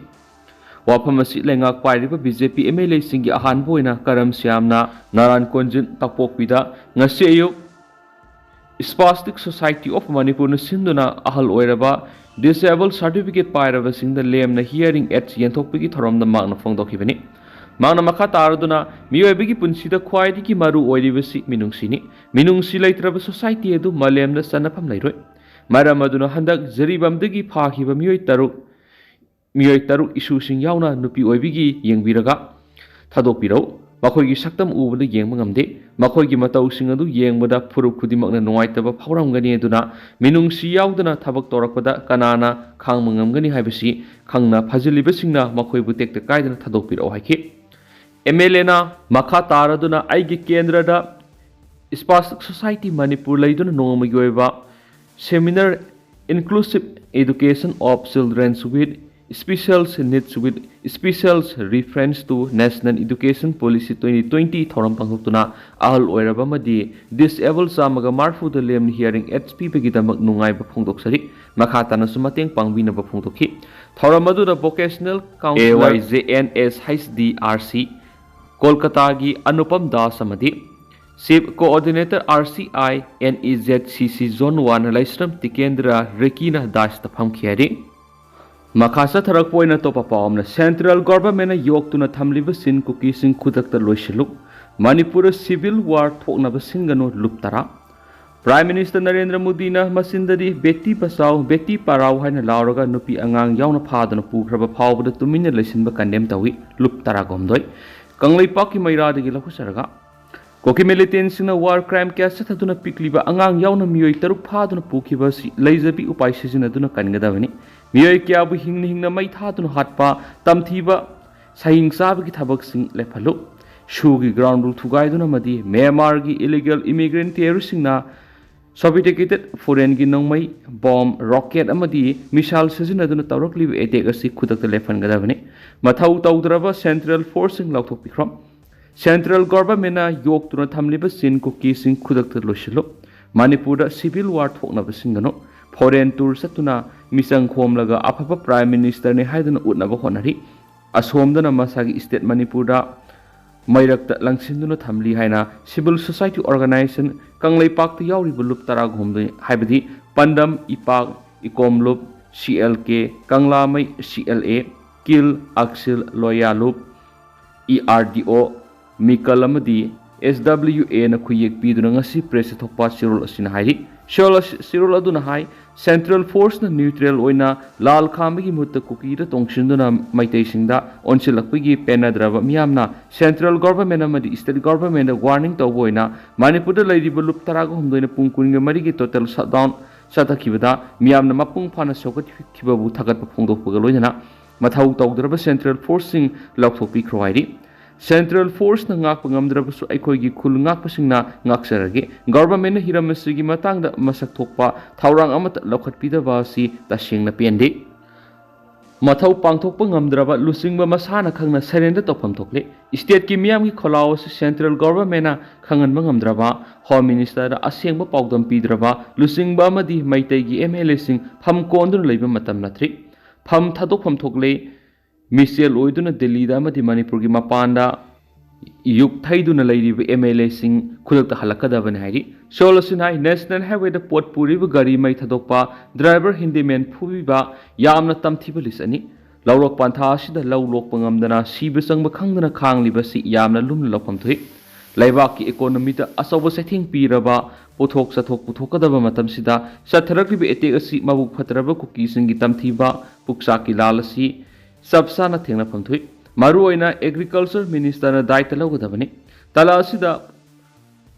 ꯋꯥꯐꯝ ꯑꯁꯤ ꯂꯩꯉꯥꯛ ꯄꯥꯏꯔꯤꯕ B J P M L ꯑꯦꯁꯤꯡꯒꯤ ꯑꯍꯥꯟꯕ ꯑꯣꯏꯅ ꯀꯔꯝ ꯁ꯭ꯌꯥꯝꯅ ꯅꯥꯔꯥꯟ ꯀꯣꯟꯖꯤꯟ ꯇꯥꯡꯄꯣꯛꯄꯤꯗ ꯉꯁꯤ ꯑꯌꯨꯛ Spastic Society of Manipurꯅ ꯁꯤꯟꯗꯨꯅ ꯑꯍꯜ ꯑꯣꯏꯔꯕ ꯗꯤꯁꯑꯦꯕꯜ ꯁꯥꯔꯇꯤꯐꯤꯀꯦꯠ ꯄꯥꯏꯔꯕꯁꯤꯡꯗ ꯂꯦꯝꯅ hearing aids ꯌꯦꯟꯊꯣꯛꯄꯒꯤ ꯊꯧꯔꯝꯗ ꯃꯍꯥꯛꯅ ꯐꯣꯡꯗꯣꯛꯈꯤꯕꯅꯤ꯫ ꯃꯍꯥꯛꯅ ꯃꯈꯥ ꯇꯥꯔꯗꯨꯅ ꯃꯤꯑꯣꯏꯕꯒꯤ ꯄꯨꯟꯁꯤꯗ ꯈ꯭ꯋꯥꯏꯗꯒꯤ ꯃꯔꯨ ꯑꯣꯏꯔꯤꯕꯁꯤ ꯃꯤꯅꯨꯡꯁꯤꯅꯤ꯫ ꯃꯤꯅꯨꯡꯁꯤ ꯂꯩꯇ꯭ꯔꯕ ꯁꯣꯁꯥꯏꯇꯤ ꯑꯗꯨ ꯃꯥꯂꯦꯝꯗ ꯆꯟꯅꯐꯝ ꯂꯩꯔꯣꯏ꯫ ꯃꯔꯝ ꯑꯗꯨꯅ ꯍꯟꯗꯛ ꯖꯤꯔꯤꯕꯥꯝꯗꯒꯤ ꯐꯥꯈꯤꯕ ꯃꯤꯑꯣꯏ ꯇꯔꯨꯛ, ꯃꯤꯑꯣꯏ ꯇꯔꯨꯛ ꯏꯁꯨꯁꯤꯡ ꯌꯥꯎꯅ ꯅꯨꯄꯤ ꯑꯣꯏꯕꯤꯒꯤ ꯌꯦꯡꯕꯤꯔꯒ ꯊꯥꯗꯣꯛꯄꯤꯔꯛꯎ꯫ ꯃꯈꯣꯏꯒꯤ ꯁꯛꯇꯝ ꯎꯕꯗ ꯌꯦꯡꯕ ꯉꯝꯗꯦ꯫ ꯃꯈꯣꯏꯒꯤ ꯃꯇꯧꯁꯤꯡ ꯑꯗꯨ ꯌꯦꯡꯕꯗ ꯐꯨꯔꯨꯞ ꯈꯨꯗꯤꯡꯃꯛꯅ ꯅꯨꯡꯉꯥꯏꯇꯕ ꯐꯥꯎꯔꯝꯒꯅꯤ, ꯑꯗꯨꯅ ꯃꯤꯅꯨꯡꯁꯤ ꯌꯥꯎꯗꯅ ꯊꯕꯛ ꯇꯧꯔꯛꯄꯗ ꯀꯅꯥꯅ ꯈꯥꯡꯕ ꯉꯝꯒꯅꯤ ꯍꯥꯏꯕꯁꯤ ꯈꯪꯅ ꯐꯥꯖꯤꯜꯂꯤꯕꯁꯤꯡꯅ ꯃꯈꯣꯏꯕꯨ ꯇꯦꯛꯇ ꯀꯥꯏꯗꯅ ꯊꯥꯗꯣꯛꯄꯤꯔꯛꯑꯣ ꯍꯥꯏꯈꯤ꯫ ꯑꯦꯝ ꯑꯦꯜ ꯑꯦꯅ ꯃꯈꯥ ꯇꯥꯔꯗꯨꯅ ꯑꯩꯒꯤ ꯀꯦꯟꯗ꯭ꯔꯗ Spastic Society ꯃꯅꯤꯄꯨꯔ ꯂꯩꯗꯨꯅ ꯅꯣꯡꯃꯒꯤ ꯑꯣꯏꯕ seminar, Inclusive Education of Children with Special Needs with Special Reference to National Education Policy twenty twenty ꯊꯧꯔꯝ ꯄꯥꯡꯊꯣꯛꯇꯨꯅ ꯑꯍꯜ ꯑꯣꯏꯔꯕ ꯑꯃꯗꯤ disable ꯆꯥꯝꯃꯒ ꯃꯔꯤꯐꯨꯗ ꯂꯦꯝꯅ hearing aids ꯄꯤꯕꯒꯤꯗꯃꯛ ꯅꯨꯡꯉꯥꯏꯕ ꯐꯣꯡꯗꯣꯛꯆꯔꯤ꯫ ꯃꯈꯥ ꯇꯥꯅꯁꯨ ꯃꯇꯦꯡ ꯄꯥꯡꯕꯤꯅꯕ ꯐꯣꯡꯗꯣꯛꯈꯤ꯫ ꯊꯧꯔꯝ ꯑꯗꯨꯗ Vocational Counsellor, A Y J N S H D R C, ꯀꯣꯜꯀꯇꯥꯒꯤ Anupam Das ꯑꯃꯗꯤ Chief Coordinator R C I N E Z C C Zone one ꯂꯥꯏꯁ꯭ꯔꯝ ꯇꯤꯀꯦꯟꯗ꯭ꯔ ꯔꯦꯀꯤꯅ ꯗꯥꯏꯁꯇ ꯐꯝꯈꯤ ꯍꯥꯏꯔꯤ꯫ ꯃꯈꯥ ꯆꯠꯊꯔꯛꯄ ꯑꯣꯏꯅ ꯑꯇꯣꯞꯄ ꯄꯥꯎ ꯑꯃꯅ, Central Government ꯅ ꯌꯣꯛꯇꯨꯅ ꯊꯝꯂꯤꯕ ꯆꯤꯟ ꯀꯨꯀꯤꯁꯤꯡ ꯈꯨꯗꯛꯇ ꯂꯣꯏꯁꯤꯜꯂꯨ꯫ ꯃꯅꯤꯄꯨꯔꯗ civil war ꯊꯣꯛꯅꯕ ꯁꯤꯟꯒꯅꯨ, ꯂꯨꯞ ꯇꯔꯥ꯫ Prime Minister ꯅꯔꯦꯟꯗ꯭ꯔ ꯃꯣꯗꯤꯅ ꯃꯆꯤꯟꯗꯗꯤ "ꯕꯦꯇꯤ ꯕꯆꯥꯎ, ꯕꯦꯇꯤ ꯄꯔꯥꯎ" ꯍꯥꯏꯅ ꯂꯥꯎꯔꯒ ꯅꯨꯄꯤ ꯑꯉꯥꯡ ꯌꯥꯎꯅ ꯐꯥꯗꯨꯅ ꯄꯨꯈ꯭ꯔꯕ ꯐꯥꯎꯕꯗ ꯇꯨꯃꯤꯟꯅ ꯂꯩꯁꯤꯟꯕ condemn ꯇꯧꯏ, ꯂꯨꯞ ꯇꯔꯥꯒꯍꯨꯝꯗꯣꯏ꯫ ꯀꯪꯂꯩꯄꯥꯛꯀꯤ ꯃꯩꯔꯥꯗꯒꯤ ꯂꯧꯈꯠꯆꯔꯒ, ꯀꯨꯀꯤ militantꯁꯤꯡꯅ war crime ꯀꯌꯥ ꯆꯠꯊꯗꯨꯅ ꯄꯤꯛꯂꯤꯕ ꯑꯉꯥꯡ ꯌꯥꯎꯅ ꯃꯤꯑꯣꯏ ꯇꯔꯨꯛ ꯐꯥꯗꯨꯅ ꯄꯨꯈꯤꯕ ꯑꯁꯤ ꯂꯩꯖꯕꯤ ꯎꯄꯥꯏ ꯁꯤꯖꯤꯟꯅꯗꯨꯅ ꯀꯟꯒꯗꯕꯅꯤ꯫ ꯃꯤꯑꯣꯏ ꯀꯌꯥꯕꯨ ꯍꯤꯡꯅ ꯍꯤꯡꯅ ꯃꯩ ꯊꯥꯗꯨꯅ ꯍꯥꯠꯄ, ꯇꯝꯊꯤꯕ, ꯁꯍꯤꯡ ꯆꯥꯕꯒꯤ ꯊꯕꯛꯁꯤꯡ ꯂꯦꯞꯍꯜꯂꯨ꯫ ꯁꯨꯒꯤ ground rule ꯊꯨꯒꯥꯏꯗꯨꯅ ꯑꯃꯗꯤ ꯃ꯭ꯌꯥꯟꯃꯥꯔꯒꯤ illegal immigrant terroristꯁꯤꯡꯅ sophisticated foreignꯒꯤ ꯅꯣꯡꯃꯩ, bomb, rocket ꯑꯃꯗꯤ missile ꯁꯤꯖꯤꯟꯅꯗꯨꯅ ꯇꯧꯔꯛꯂꯤꯕ attack ꯑꯁꯤ ꯈꯨꯗꯛꯇ ꯂꯦꯞꯍꯟꯒꯗꯕꯅꯤ꯫ ꯃꯊꯧ ꯇꯧꯗ꯭ꯔꯕ central forceꯁꯤꯡ ꯂꯧꯊꯣꯛꯄꯤꯈ꯭ꯔꯣ꯫ Central Governmentꯅ ꯌꯣꯛꯇꯨꯅ ꯊꯝꯂꯤꯕ ꯆꯤꯟ ꯀꯨꯀꯤꯁꯤꯡ ꯈꯨꯗꯛꯇ ꯂꯣꯏꯁꯤꯜꯂꯨ꯫ ꯃꯅꯤꯄꯨꯔꯗ civil war ꯊꯣꯛꯅꯕ ꯁꯤꯟꯒꯅꯨ꯫ Foreign tour ꯆꯠꯇꯨꯅ ꯃꯤꯆꯪ ꯈꯣꯝꯂꯒ ꯑꯐꯕ Prime Ministerꯅꯤ ꯍꯥꯏꯗꯨꯅ ꯎꯠꯅꯕ ꯍꯣꯠꯅꯔꯤ꯫ ꯑꯁꯣꯝꯗꯅ ꯃꯁꯥꯒꯤ state ꯃꯅꯤꯄꯨꯔꯗ ꯃꯩꯔꯛꯇ ꯂꯪꯁꯤꯟꯗꯨꯅ ꯊꯝꯂꯤ ꯍꯥꯏꯅ civil society organization ꯀꯪꯂꯩꯄꯥꯛꯇ ꯌꯥꯎꯔꯤꯕ ꯂꯨꯞ ꯇꯔꯥꯒꯍꯨꯝꯗꯣꯏ, ꯍꯥꯏꯕꯗꯤ ꯄꯥꯟꯗꯝ, ꯏꯄꯥꯛ, ꯏꯀꯣꯝ ꯂꯨꯞ, C L K, ꯀꯪꯂꯥꯃꯩ, C L A, ꯀꯤꯜ, ꯑꯛꯁꯤꯜ, ꯂꯣꯌꯥ ꯂꯨꯞ, E R D O, ꯃꯤꯀꯜ ꯑꯃꯗꯤ S W A ꯅ ꯈꯨꯌꯦꯛ ꯄꯤꯗꯨꯅ ꯉꯁꯤ press ꯊꯣꯛꯄ ꯆꯦꯔꯣꯜ ꯑꯁꯤꯅ ꯍꯥꯏꯔꯤ꯫ ꯆꯦꯔꯣꯜ ꯑꯁꯤ, ꯆꯦꯔꯣꯜ ꯑꯗꯨꯅ ꯍꯥꯏ, Central Force ꯅ neutral ꯑꯣꯏꯅ ꯂꯥꯜ ꯈꯥꯝꯕꯒꯤ ꯃꯍꯨꯠꯇ ꯀꯨꯀꯤꯗ ꯇꯣꯡꯁꯤꯟꯗꯨꯅ ꯃꯩꯇꯩꯁꯤꯡꯗ ꯑꯣꯟꯁꯤꯜꯂꯛꯄꯒꯤ ꯄꯦꯟꯅꯗ꯭ꯔꯕ ꯃꯤꯌꯥꯝꯅ Central Government ꯑꯃꯗꯤ State Government ꯗ warning ꯇꯧꯕ ꯑꯣꯏꯅ ꯃꯅꯤꯄꯨꯔꯗ ꯂꯩꯔꯤꯕ ꯂꯨꯞ ꯇꯔꯥꯒ ꯍꯨꯝꯗꯣꯏꯅ ꯄꯨꯡ ꯀꯨꯟꯒ ꯃꯔꯤꯒꯤ total shutdown ꯆꯠꯊꯈꯤꯕꯗ ꯃꯤꯌꯥꯝꯅ ꯃꯄꯨꯡ ꯐꯥꯅ ꯁꯧꯒꯠꯈꯤꯕꯕꯨ ꯊꯥꯒꯠꯄ ꯐꯣꯡꯗꯣꯛꯄꯒ ꯂꯣꯏꯅꯅ ꯃꯊꯧ ꯇꯧꯗ꯭ꯔꯕ Central Force ꯁꯤꯡ ꯂꯧꯊꯣꯛꯄꯤꯈ꯭ꯔꯣ ꯍꯥꯏꯔꯤ꯫ Central Force ꯅ ꯉꯥꯛꯄ ꯉꯝꯗ꯭ꯔꯕꯁꯨ ꯑꯩꯈꯣꯏꯒꯤ ꯈꯨꯜ ꯉꯥꯛꯄꯁꯤꯡꯅ ꯉꯥꯛꯆꯔꯒꯦ꯫ Government ꯅ ꯍꯤꯔꯝ ꯑꯁꯤꯒꯤ ꯃꯇꯥꯡꯗ ꯃꯁꯛ ꯊꯣꯛꯄ ꯊꯧꯔꯥꯡ ꯑꯃꯠꯇ ꯂꯧꯈꯠꯄꯤꯗꯕ ꯑꯁꯤ ꯇꯁꯦꯡꯅ ꯄꯦꯟꯗꯦ꯫ ꯃꯊꯧ ꯄꯥꯡꯊꯣꯛꯄ ꯉꯝꯗ꯭ꯔꯕ ꯂꯨꯆꯤꯡꯕ ꯃꯁꯥꯅ ꯈꯪꯅ surrender ꯇꯧꯐꯝ ꯊꯣꯛꯂꯦ꯫ State ꯀꯤ ꯃꯤꯌꯥꯝꯒꯤ ꯈꯣꯜꯂꯥꯎ ꯑꯁꯤ Central Government ꯅ ꯈꯪꯍꯟꯕ ꯉꯝꯗ꯭ꯔꯕ, Home Minister ꯗ ꯑꯁꯦꯡꯕ ꯄꯥꯎꯗꯝ ꯄꯤꯗ꯭ꯔꯕ ꯂꯨꯆꯤꯡꯕ ꯑꯃꯗꯤ ꯃꯩꯇꯩꯒꯤ M L A ꯁꯤꯡ ꯐꯝ ꯀꯣꯟꯗꯨꯅ ꯂꯩꯕ ꯃꯇꯝ ꯅꯠꯇ꯭ꯔꯤ꯫ ꯐꯝ ꯊꯥꯗꯣꯛꯐꯝ ꯊꯣꯛꯂꯦ꯫ ꯃꯤꯁꯦꯜ ꯑꯣꯏꯗꯨꯅ ꯗꯤꯜꯂꯤꯗ ꯑꯃꯗꯤ ꯃꯅꯤꯄꯨꯔꯒꯤ ꯃꯄꯥꯟꯗ ꯌꯨꯛ ꯊꯩꯗꯨꯅ ꯂꯩꯔꯤꯕ M L A ꯁꯤꯡ ꯈꯨꯗꯛꯇ ꯍꯜꯂꯛꯀꯗꯕꯅꯤ ꯍꯥꯏꯔꯤ꯫ ꯆꯦꯔꯣꯜ ꯑꯁꯤꯅ ꯍꯥꯏ, National Highway ꯗ ꯄꯣꯠ ꯄꯨꯔꯤꯕ ꯒꯥꯔꯤ ꯃꯩ ꯊꯥꯗꯣꯛꯄ, driver handyman ꯐꯨꯕꯤꯕ, ꯌꯥꯝꯅ ꯇꯝꯊꯤꯕ list ꯑꯅꯤ꯫ ꯂꯧꯔꯣꯛ ꯄꯟꯊꯥ ꯑꯁꯤꯗ ꯂꯧ ꯂꯣꯛꯄ ꯉꯝꯗꯅ ꯁꯤꯕ ꯆꯪꯕ ꯈꯪꯗꯅ ꯈꯥꯡꯂꯤꯕꯁꯤ ꯌꯥꯝꯅ ꯂꯨꯝꯅ ꯂꯧꯐꯝ ꯊꯣꯛꯏ꯫ ꯂꯩꯕꯥꯛꯀꯤ economy ꯗ ꯑꯆꯧꯕ ꯆꯩꯊꯦꯡ ꯄꯤꯔꯕ ꯄꯣꯠꯊꯣꯛ ꯆꯠꯊꯣꯛ ꯄꯨꯊꯣꯛꯀꯗꯕ ꯃꯇꯝꯁꯤꯗ ꯆꯠꯊꯔꯛꯂꯤꯕ attack ꯑꯁꯤ ꯃꯕꯨꯛ ꯐꯠꯇ꯭ꯔꯕ ꯀꯨꯀꯤꯁꯤꯡꯒꯤ ꯇꯝꯊꯤꯕ ꯄꯨꯛꯆꯥꯛꯀꯤ ꯂꯥꯜ ꯑꯁꯤ ꯆꯞ ꯆꯥꯅ ꯊꯦꯡꯅꯐꯝ ꯊꯣꯛꯏ꯫ ꯃꯔꯨꯑꯣꯏꯅ Agriculture Minister ꯅ ꯗꯥꯏꯇ ꯂꯧꯒꯗꯕꯅꯤ꯫ ꯇꯥꯂꯥ ꯑꯁꯤꯗ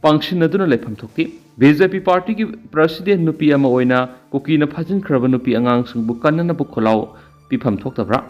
ꯄꯥꯡꯁꯤꯟꯅꯗꯨꯅ ꯂꯩꯐꯝ ꯊꯣꯛꯇꯦ꯫ B J P party ꯒꯤ president ꯅꯨꯄꯤ ꯑꯃ ꯑꯣꯏꯅ ꯀꯨꯀꯤꯅ ꯐꯥꯖꯤꯟꯈ꯭ꯔꯕ ꯅꯨꯄꯤ ꯑꯉꯥꯡꯁꯤꯡꯕꯨ ꯀꯟꯅꯅꯕ ꯈꯣꯜꯂꯥꯎ ꯄꯤꯐꯝ ꯊꯣꯛꯇꯕ꯭ꯔꯥ?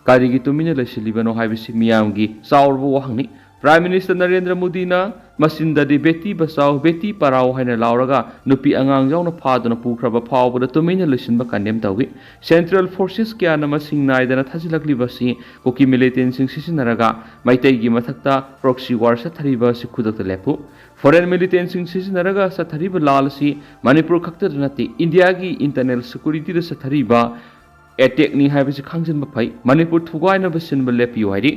ꯀꯔꯤꯒꯤ ꯇꯨꯃꯤꯟꯅ ꯂꯩꯁꯤꯜꯂꯤꯕꯅꯣ ꯍꯥꯏꯕꯁꯤ ꯃꯤꯌꯥꯝꯒꯤ ꯆꯥꯎꯔꯕ ꯋꯥꯍꯪꯅꯤ꯫ Prime Minister ꯅꯔꯦꯟꯗ꯭ꯔ ꯃꯣꯗꯤꯅ ꯃꯆꯤꯟꯗꯗꯤ "Beti Bachao, Beti Padhao" ꯍꯥꯏꯅ ꯂꯥꯎꯔꯒ ꯅꯨꯄꯤ ꯑꯉꯥꯡ ꯌꯥꯎꯅ ꯐꯥꯗꯨꯅ ꯄꯨꯈ꯭ꯔꯕ ꯐꯥꯎꯕꯗ ꯇꯨꯃꯤꯟꯅ ꯂꯩꯁꯤꯟꯕ condemn ꯇꯧꯏ꯫ Central Forces ꯀꯌꯥꯅ ꯃꯁꯤꯡ ꯅꯥꯏꯗꯅ ꯊꯥꯖꯤꯜꯂꯛꯂꯤꯕ ꯑꯁꯤ ꯀꯨꯀꯤ militant ꯁꯤꯡ ꯁꯤꯖꯤꯟꯅꯔꯒ ꯃꯩꯇꯩꯒꯤ ꯃꯊꯛꯇ proxy war ꯆꯠꯊꯔꯤꯕ ꯑꯁꯤ ꯈꯨꯗꯛꯇ ꯂꯦꯞꯄꯨ꯫ Foreign militant ꯁꯤꯡ ꯁꯤꯖꯤꯟꯅꯔꯒ ꯆꯠꯊꯔꯤꯕ ꯂꯥꯜ ꯑꯁꯤ ꯃꯅꯤꯄꯨꯔ ꯈꯛꯇꯗ ꯅꯠꯇꯦ, India ꯒꯤ internal security ꯗ ꯆꯠꯊꯔꯤꯕ attack ꯅꯤ ꯍꯥꯏꯕꯁꯤ ꯈꯪꯖꯤꯟꯕ ꯐꯩ꯫ ꯃꯅꯤꯄꯨꯔ ꯊꯨꯒꯥꯏꯅꯕ ꯁꯤꯟꯕ ꯂꯦꯞꯄꯤꯌꯨ ꯍꯥꯏꯔꯤ꯫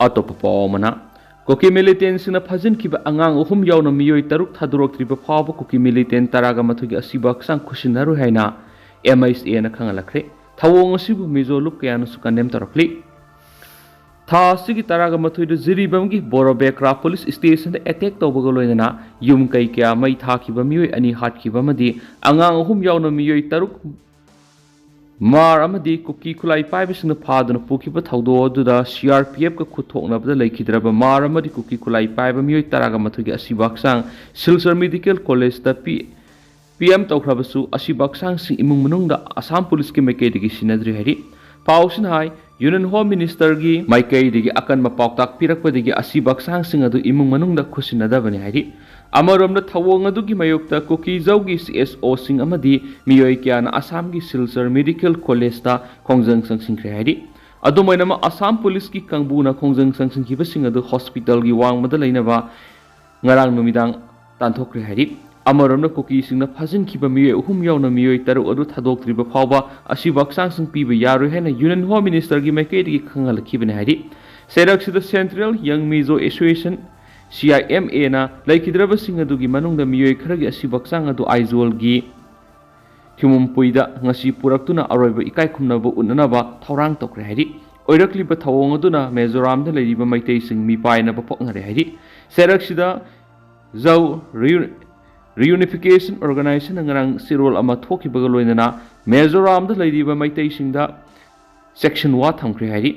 ꯑꯇꯣꯞꯄ ꯄꯥꯎ ꯑꯃꯅ, ꯀꯨꯀꯤ militant ꯁꯤꯡꯅ ꯐꯥꯖꯤꯟꯈꯤꯕ ꯑꯉꯥꯡ ꯑꯍꯨꯝ ꯌꯥꯎꯅ ꯃꯤꯑꯣꯏ ꯇꯔꯨꯛ ꯊꯥꯗꯣꯔꯛꯇ꯭ꯔꯤꯕ ꯐꯥꯎꯕ ꯀꯨꯀꯤ militant ꯇꯔꯥꯒ ꯃꯥꯊꯣꯏꯒꯤ ꯑꯁꯤꯕ ꯍꯛꯆꯥꯡ ꯈꯨꯠꯁꯤꯟꯅꯔꯣꯏ ꯍꯥꯏꯅ M H A ꯅ ꯈꯪꯍꯜꯂꯛꯈ꯭ꯔꯦ꯫ ꯊꯧꯑꯣꯡ ꯑꯁꯤꯕꯨ ꯃꯤꯖꯣ ꯂꯨꯞ ꯀꯌꯥꯅꯁꯨ condemn ꯇꯧꯔꯛꯂꯤ꯫ ꯊꯥ ꯑꯁꯤꯒꯤ ꯇꯔꯥꯒ ꯃꯥꯊꯣꯏꯗ ꯖꯤꯔꯤꯕꯥꯝꯒꯤ ꯕꯣꯔꯣꯕꯦꯀ꯭ꯔꯥ ꯄꯨꯂꯤꯁ ꯁ꯭ꯇꯦꯁꯟꯗ ꯑꯦꯇꯦꯛ ꯇꯧꯕꯒ ꯂꯣꯏꯅꯅ ꯌꯨꯝ ꯀꯩ ꯀꯌꯥ ꯃꯩ ꯊꯥꯈꯤꯕ, ꯃꯤꯑꯣꯏ ꯑꯅꯤ ꯍꯥꯠꯈꯤꯕ ꯑꯃꯗꯤ ꯑꯉꯥꯡ ꯑꯍꯨꯝ ꯌꯥꯎꯅ ꯃꯤꯑꯣꯏ ꯇꯔꯨꯛ ꯃꯥꯔ ꯑꯃꯗꯤ ꯀꯨꯀꯤ ꯈꯨꯠꯂꯥꯏ ꯄꯥꯏꯕꯁꯤꯡꯅ ꯐꯥꯗꯨꯅ ꯄꯨꯈꯤꯕ ꯊꯧꯗꯣꯛ ꯑꯗꯨꯗ ꯁꯤ ꯑꯥꯔ ꯄꯤ ꯑꯦꯐꯀ ꯈꯨꯠ ꯊꯣꯛꯅꯕꯗ ꯂꯩꯈꯤꯗ꯭ꯔꯕ ꯃꯥꯔ ꯑꯃꯗꯤ ꯀꯨꯀꯤ ꯈꯨꯠꯂꯥꯏ ꯄꯥꯏꯕ ꯃꯤꯑꯣꯏ ꯇꯔꯥꯒ ꯃꯥꯊꯣꯏꯒꯤ ꯑꯁꯤꯕ ꯍꯛꯆꯥꯡ ꯁꯤꯜꯆꯔ ꯃꯦꯗꯤꯀꯦꯜ ꯀꯣꯂꯦꯖꯇ ꯄꯤ ꯄꯤ ꯑꯦꯝ ꯇꯧꯈ꯭ꯔꯕꯁꯨ, ꯑꯁꯤꯕ ꯍꯛꯆꯥꯡꯁꯤꯡ ꯏꯃꯨꯡ ꯃꯅꯨꯡꯗ ꯑꯁꯥꯝ ꯄꯨꯂꯤꯁꯀꯤ ꯃꯥꯏꯀꯩꯗꯒꯤ ꯁꯤꯟꯅꯗ꯭ꯔꯤ ꯍꯥꯏꯔꯤ꯫ ꯄꯥꯎꯁꯤꯅ ꯍꯥꯏ, ꯌꯨꯅꯤꯌꯟ ꯍꯣꯝ ꯃꯤꯅꯤꯁꯇꯔꯒꯤ ꯃꯥꯏꯀꯩꯗꯒꯤ ꯑꯀꯟꯕ ꯄꯥꯎꯇꯥꯛ ꯄꯤꯔꯛꯄꯗꯒꯤ ꯑꯁꯤꯕ ꯍꯛꯆꯥꯡꯁꯤꯡ ꯑꯗꯨ ꯏꯃꯨꯡ ꯃꯅꯨꯡꯗ ꯈꯨꯠꯁꯤꯟꯅꯗꯕꯅꯤ ꯍꯥꯏꯔꯤ꯫ ꯑꯃꯔꯣꯝꯗ, ꯊꯧꯑꯣꯡ ꯑꯗꯨꯒꯤ ꯃꯥꯌꯣꯛꯇ ꯀꯨꯀꯤꯖꯧꯒꯤ ꯁꯤ ꯑꯦꯁ ꯑꯣꯁꯤꯡ ꯑꯃꯗꯤ ꯃꯤꯑꯣꯏ ꯀꯌꯥꯅ ꯑꯁꯥꯝꯒꯤ ꯁꯤꯜꯆꯔ ꯃꯦꯗꯤꯀꯦꯜ ꯀꯣꯂꯦꯖꯇ ꯈꯣꯡꯖꯪ ꯆꯪꯁꯤꯟꯈ꯭ꯔꯦ ꯍꯥꯏꯔꯤ꯫ ꯑꯗꯨꯝ ꯑꯣꯏꯅꯃꯛ, ꯑꯁꯥꯝ ꯄꯨꯂꯤꯁꯀꯤ ꯀꯥꯡꯕꯨꯅ ꯈꯣꯡꯖꯪ ꯆꯪꯁꯤꯟꯈꯤꯕꯁꯤꯡ ꯑꯗꯨ ꯍꯣꯁꯄꯤꯇꯥꯜꯒꯤ ꯋꯥꯡꯃꯗ ꯂꯩꯅꯕ ꯉꯔꯥꯡ ꯅꯨꯃꯤꯗꯥꯡ ꯇꯥꯟꯊꯣꯛꯈ꯭ꯔꯦ ꯍꯥꯏꯔꯤ꯫ ꯑꯃꯔꯣꯝꯗ, ꯀꯨꯀꯤꯁꯤꯡꯅ ꯐꯥꯖꯤꯟꯈꯤꯕ ꯃꯤꯑꯣꯏ ꯑꯍꯨꯝ ꯌꯥꯎꯅ ꯃꯤꯑꯣꯏ ꯇꯔꯨꯛ ꯑꯗꯨ ꯊꯥꯗꯣꯛꯇ꯭ꯔꯤꯕ ꯐꯥꯎꯕ ꯑꯁꯤꯕ ꯍꯛꯆꯥꯡꯁꯤꯡ ꯄꯤꯕ ꯌꯥꯔꯣꯏ ꯍꯥꯏꯅ ꯌꯨꯅꯤꯌꯟ ꯍꯣꯝ ꯃꯤꯅꯤꯁꯇꯔꯒꯤ ꯃꯥꯏꯀꯩꯗꯒꯤ ꯈꯪꯍꯜꯂꯛꯈꯤꯕꯅꯤ ꯍꯥꯏꯔꯤ꯫ ꯆꯩꯔꯛꯁꯤꯗ central ꯌꯪ Mizo association, C I M ꯑꯦꯅ, ꯂꯩꯈꯤꯗ꯭ꯔꯕꯁꯤꯡ ꯑꯗꯨꯒꯤ ꯃꯅꯨꯡꯗ ꯃꯤꯑꯣꯏ ꯈꯔꯒꯤ ꯑꯁꯤꯕ ꯍꯛꯆꯥꯡ ꯑꯗꯨ ꯑꯥꯏꯖꯣꯜꯒꯤ ꯊꯤꯃꯨꯝꯄꯨꯏꯗ ꯉꯁꯤ ꯄꯨꯔꯛꯇꯨꯅ ꯑꯔꯣꯏꯕ ꯏꯀꯥꯏ ꯈꯨꯝꯅꯕ ꯎꯠꯅꯅꯕ ꯊꯧꯔꯥꯡ ꯇꯧꯈ꯭ꯔꯦ ꯍꯥꯏꯔꯤ꯫ ꯑꯣꯏꯔꯛꯂꯤꯕ ꯊꯧꯑꯣꯡ ꯑꯗꯨꯅ ꯃꯤꯖꯣꯔꯥꯝꯗ ꯂꯩꯔꯤꯕ ꯃꯩꯇꯩꯁꯤꯡ ꯃꯤꯄꯥꯏꯅꯕ ꯄꯣꯛꯅꯔꯦ ꯍꯥꯏꯔꯤ꯫ ꯆꯩꯔꯛꯁꯤꯗ ꯖꯧ ꯔꯤꯌꯨ-, ꯔꯤꯌꯨꯅꯤꯐꯤꯀꯦꯁꯟ ꯑꯣꯔꯒꯅꯥꯏꯖꯦꯁꯟꯅ ꯉꯔꯥꯡ ꯆꯦꯔꯣꯜ ꯑꯃ ꯊꯣꯛꯈꯤꯕꯒ ꯂꯣꯏꯅꯅ ꯃꯤꯖꯣꯔꯥꯝꯗ ꯂꯩꯔꯤꯕ ꯃꯩꯇꯩꯁꯤꯡꯗ ꯆꯦꯛꯁꯤꯟ ꯋꯥ ꯊꯝꯈ꯭ꯔꯦ ꯍꯥꯏꯔꯤ꯫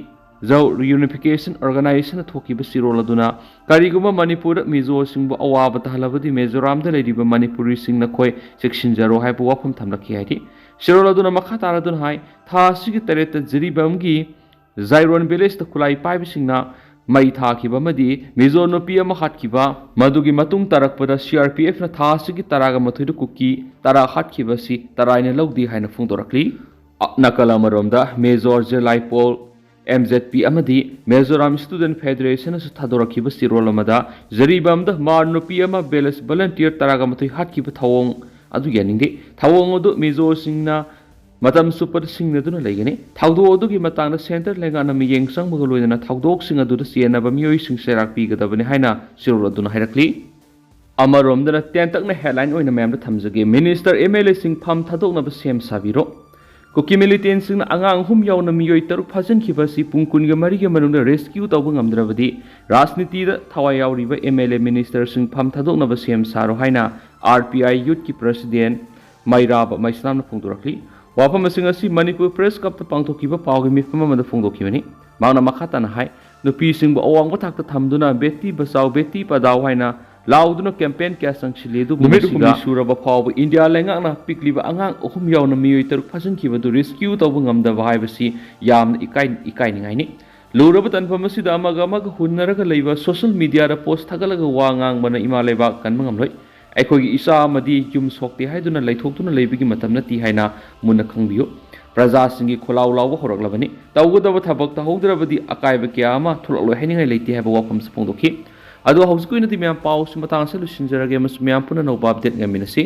ꯖꯧ ꯔꯤꯌꯨꯅꯤꯐꯤꯀꯦꯁꯟ ꯑꯣꯔꯒꯅꯥꯏꯖꯦꯁꯟꯅ ꯊꯣꯛꯈꯤꯕ ꯆꯦꯔꯣꯜ ꯑꯗꯨꯅ ꯀꯔꯤꯒꯨꯝꯕ ꯃꯅꯤꯄꯨꯔꯗ ꯃꯤꯖꯣꯁꯤꯡꯕꯨ ꯑꯋꯥꯕ ꯇꯥꯍꯜꯂꯕꯗꯤ ꯃꯤꯖꯣꯔꯥꯝꯗ ꯂꯩꯔꯤꯕ ꯃꯅꯤꯄꯨꯔꯤꯁꯤꯡ ꯅꯈꯣꯏ ꯆꯦꯛꯁꯤꯟꯖꯔꯣ ꯍꯥꯏꯕ ꯋꯥꯐꯝ ꯊꯝꯂꯛꯈꯤ ꯍꯥꯏꯔꯤ꯫ ꯆꯦꯔꯣꯜ ꯑꯗꯨꯅ ꯃꯈꯥ ꯇꯥꯔꯗꯨꯅ ꯍꯥꯏ, ꯊꯥ ꯑꯁꯤꯒꯤ ꯇꯔꯦꯠꯇ ꯖꯤꯔꯤꯕꯥꯝꯒꯤ ꯖꯥꯏꯔꯣꯟ ꯚꯤꯂꯦꯖꯇ ꯈꯨꯠꯂꯥꯏ ꯄꯥꯏꯕꯁꯤꯡꯅ ꯃꯩ ꯊꯥꯈꯤꯕ ꯑꯃꯗꯤ ꯃꯤꯖꯣ ꯅꯨꯄꯤ ꯑꯃ ꯍꯥꯠꯈꯤꯕ, ꯃꯗꯨꯒꯤ ꯃꯇꯨꯡ ꯇꯥꯔꯛꯄꯗ ꯁꯤ ꯑꯥꯔ ꯄꯤ ꯑꯦꯐꯅ ꯊꯥ ꯑꯁꯤꯒꯤ ꯇꯔꯥꯒ ꯃꯥꯊꯣꯏꯗ ꯀꯨꯀꯤ ꯇꯔꯥ ꯍꯥꯠꯈꯤꯕ ꯑꯁꯤ ꯇꯔꯥꯏꯅ ꯂꯧꯗꯦ ꯍꯥꯏꯅ ꯐꯣꯡꯗꯣꯔꯛꯂꯤ꯫ ꯑ, ꯅꯥꯀꯜ ꯑꯃꯔꯣꯝꯗ, ꯃꯦꯖꯣꯔ ꯖꯦꯂꯥꯏꯄꯣꯜ ꯑꯦꯝ ꯖꯦꯠ ꯄꯤ ꯑꯃꯗꯤ ꯃꯤꯖꯣꯔꯥꯝ ꯁ꯭ꯇꯨꯗꯦꯟꯠ ꯐꯦꯗꯔꯦꯁꯟꯅꯁꯨ ꯊꯥꯗꯣꯔꯛꯈꯤꯕ ꯆꯦꯔꯣꯜ ꯑꯃꯗ, ꯖꯔꯤꯕꯥꯝꯗ ꯃꯥꯔ ꯅꯨꯄꯤ ꯑꯃ ꯕꯦꯂꯦꯁ ꯚꯣꯂꯟꯇꯤꯌꯔ ꯇꯔꯥꯒ ꯃꯥꯊꯣꯏ ꯍꯥꯠꯈꯤꯕ ꯊꯧꯑꯣꯡ ꯑꯗꯨ ꯌꯥꯅꯤꯡꯗꯦ꯫ ꯊꯧꯑꯣꯡ ꯑꯗꯨ ꯃꯤꯖꯣꯁꯤꯡꯅ ꯃꯇꯝ ꯆꯨꯞꯄꯗ ꯁꯤꯡꯅꯗꯨꯅ ꯂꯩꯒꯅꯤ꯫ ꯊꯧꯗꯣꯛ ꯑꯗꯨꯒꯤ ꯃꯇꯥꯡꯗ ꯁꯦꯟꯇꯔ ꯂꯩꯉꯥꯛꯅ ꯃꯤꯠꯌꯦꯡ ꯆꯪꯕꯒ ꯂꯣꯏꯅꯅ ꯊꯧꯗꯣꯛꯁꯤꯡ ꯑꯗꯨꯗ ꯆꯦꯟꯅꯕ ꯃꯤꯑꯣꯏꯁꯤꯡ ꯆꯩꯔꯥꯛ ꯄꯤꯒꯗꯕꯅꯤ ꯍꯥꯏꯅ ꯆꯦꯔꯣꯜ ꯑꯗꯨꯅ ꯍꯥꯏꯔꯛꯂꯤ꯫ ꯑꯃꯔꯣꯝꯗꯅ ꯇꯦꯟꯇꯛꯅ ꯍꯦꯗꯂꯥꯏꯟ ꯑꯣꯏꯅ ꯃꯌꯥꯝꯗ ꯊꯝꯖꯒꯦ, ꯃꯤꯅꯤꯁꯇꯔ ꯑꯦꯝ ꯑꯦꯜ ꯑꯦꯁꯤꯡ ꯐꯝ ꯊꯥꯗꯣꯛꯅꯕ ꯁꯦꯝ ꯁꯥꯕꯤꯔꯣ꯫ ꯀꯨꯀꯤ ꯃꯤꯂꯤꯇꯦꯟꯁꯤꯡꯅ ꯑꯉꯥꯡ ꯑꯍꯨꯝ ꯌꯥꯎꯅ ꯃꯤꯑꯣꯏ ꯇꯔꯨꯛ ꯐꯥꯖꯤꯟꯈꯤꯕ ꯑꯁꯤ ꯄꯨꯡ ꯀꯨꯟꯒ ꯃꯔꯤꯒꯤ ꯃꯅꯨꯡꯗ ꯔꯦꯁꯀ꯭ꯌꯨ ꯇꯧꯕ ꯉꯝꯗ꯭ꯔꯕꯗꯤ ꯔꯥꯖꯅꯤꯇꯤꯗ ꯊꯋꯥꯏ ꯌꯥꯎꯔꯤꯕ ꯑꯦꯝ ꯑꯦꯜ ꯑꯦ ꯃꯤꯅꯤꯁꯇꯔꯁꯤꯡ ꯐꯝ ꯊꯥꯗꯣꯛꯅꯕ ꯁꯦꯝ ꯁꯥꯔꯣ ꯍꯥꯏꯅ ꯑꯥꯔ ꯄꯤ ꯑꯥꯏ ꯌꯨꯠꯀꯤ ꯄ꯭ꯔꯁꯤꯗꯦꯟ ꯃꯩꯔꯥꯕ ꯃꯩꯁꯅꯥꯝꯅ ꯐꯣꯡꯗꯣꯔꯛꯂꯤ꯫ ꯋꯥꯐꯝ ꯑꯁꯤꯡ ꯑꯁꯤ ꯃꯅꯤꯄꯨꯔ ꯄ꯭ꯔꯦꯁ ꯀ꯭ꯂꯕꯇ ꯄꯥꯡꯊꯣꯛꯈꯤꯕ ꯄꯥꯎꯒꯤ ꯃꯤꯐꯝ ꯑꯃꯗ ꯐꯣꯡꯗꯣꯛꯈꯤꯕꯅꯤ꯫ ꯃꯍꯥꯛꯅ ꯃꯈꯥ ꯇꯥꯅ ꯍꯥꯏ, ꯅꯨꯄꯤꯁꯤꯡꯕꯨ ꯑꯋꯥꯡꯕ ꯊꯥꯛꯇ ꯊꯝꯗꯨꯅ ꯕꯦꯇꯤ ꯕꯆꯥꯎ ꯕꯦꯇꯤ ꯄꯗꯥꯎ ꯍꯥꯏꯅ ꯂꯥꯎꯗꯨꯅ ꯀꯦꯝꯄꯦꯟ ꯀꯌꯥ ꯆꯪꯁꯤꯜꯂꯤ, ꯑꯗꯨꯕꯨ ꯅꯨꯃꯤꯠ ꯃꯁꯤꯗ ꯍꯨꯝꯅꯤ ꯁꯨꯔꯕ ꯐꯥꯎꯕ ꯏꯟꯗꯤꯌꯥ ꯂꯩꯉꯥꯛꯅ ꯄꯤꯛꯂꯤꯕ ꯑꯉꯥꯡ ꯑꯍꯨꯝ ꯌꯥꯎꯅ ꯃꯤꯑꯣꯏ ꯇꯔꯨꯛ ꯐꯥꯖꯤꯟꯈꯤꯕꯗꯨ ꯔꯦꯁꯀ꯭ꯌꯨ ꯇꯧꯕ ꯉꯝꯗꯕ ꯍꯥꯏꯕꯁꯤ ꯌꯥꯝꯅ ꯏꯀꯥꯏ-, ꯏꯀꯥꯏꯅꯤꯡꯉꯥꯏꯅꯤ꯫ ꯂꯨꯔꯕ ꯇꯥꯟꯐꯝ ꯑꯁꯤꯗ ꯑꯃꯒ ꯑꯃꯒ ꯍꯨꯟꯅꯔꯒ ꯂꯩꯕ ꯁꯣꯁꯤꯌꯦꯜ ꯃꯤꯗꯤꯌꯥꯗ ꯄꯣꯁ ꯊꯥꯒꯠꯂꯒ ꯋꯥ ꯉꯥꯡꯕꯅ ꯏꯃꯥ ꯂꯩꯕꯥꯛ ꯀꯟꯕ ꯉꯝꯂꯣꯏ꯫ ꯑꯩꯈꯣꯏꯒꯤ ꯏꯆꯥ ꯑꯃꯗꯤ ꯌꯨꯝ ꯁꯣꯛꯇꯦ ꯍꯥꯏꯗꯨꯅ ꯂꯩꯊꯣꯛꯇꯨꯅ ꯂꯩꯕꯒꯤ ꯃꯇꯝ ꯅꯠꯇꯦ ꯍꯥꯏꯅ ꯃꯨꯟꯅ ꯈꯪꯕꯤꯌꯨ꯫ ꯄ꯭ꯔꯖꯥꯁꯤꯡꯒꯤ ꯈꯣꯜꯂꯥꯎ ꯂꯥꯎꯕ ꯍꯧꯔꯛꯂꯕꯅꯤ꯫ ꯇꯧꯒꯗꯕ ꯊꯕꯛ ꯇꯧꯍꯧꯗ꯭ꯔꯕꯗꯤ ꯑꯀꯥꯏꯕ ꯀꯌꯥ ꯑꯃ ꯊꯣꯛꯂꯛꯂꯣꯏ ꯍꯥꯏꯅꯤꯡꯉꯥꯏ ꯂꯩꯇꯦ ꯍꯥꯏꯕ ꯋꯥꯐꯝꯁꯨ ꯐꯣꯡꯗꯣꯛꯈꯤ꯫ ꯑꯗꯣ ꯍꯧꯖꯤꯛꯀꯤ ꯑꯣꯏꯅꯗꯤ ꯃꯌꯥꯝ ꯄꯥꯎꯁꯤ ꯃꯇꯥꯡ ꯑꯁꯤꯗ ꯂꯣꯏꯁꯤꯟꯖꯔꯒꯦ ꯑꯃꯁꯨꯡ ꯃꯌꯥꯝ ꯄꯨꯟꯅ ꯑꯅꯧꯕ ꯑꯞꯗꯦꯠ ꯉꯥꯏꯃꯤꯟꯅꯁꯤ꯫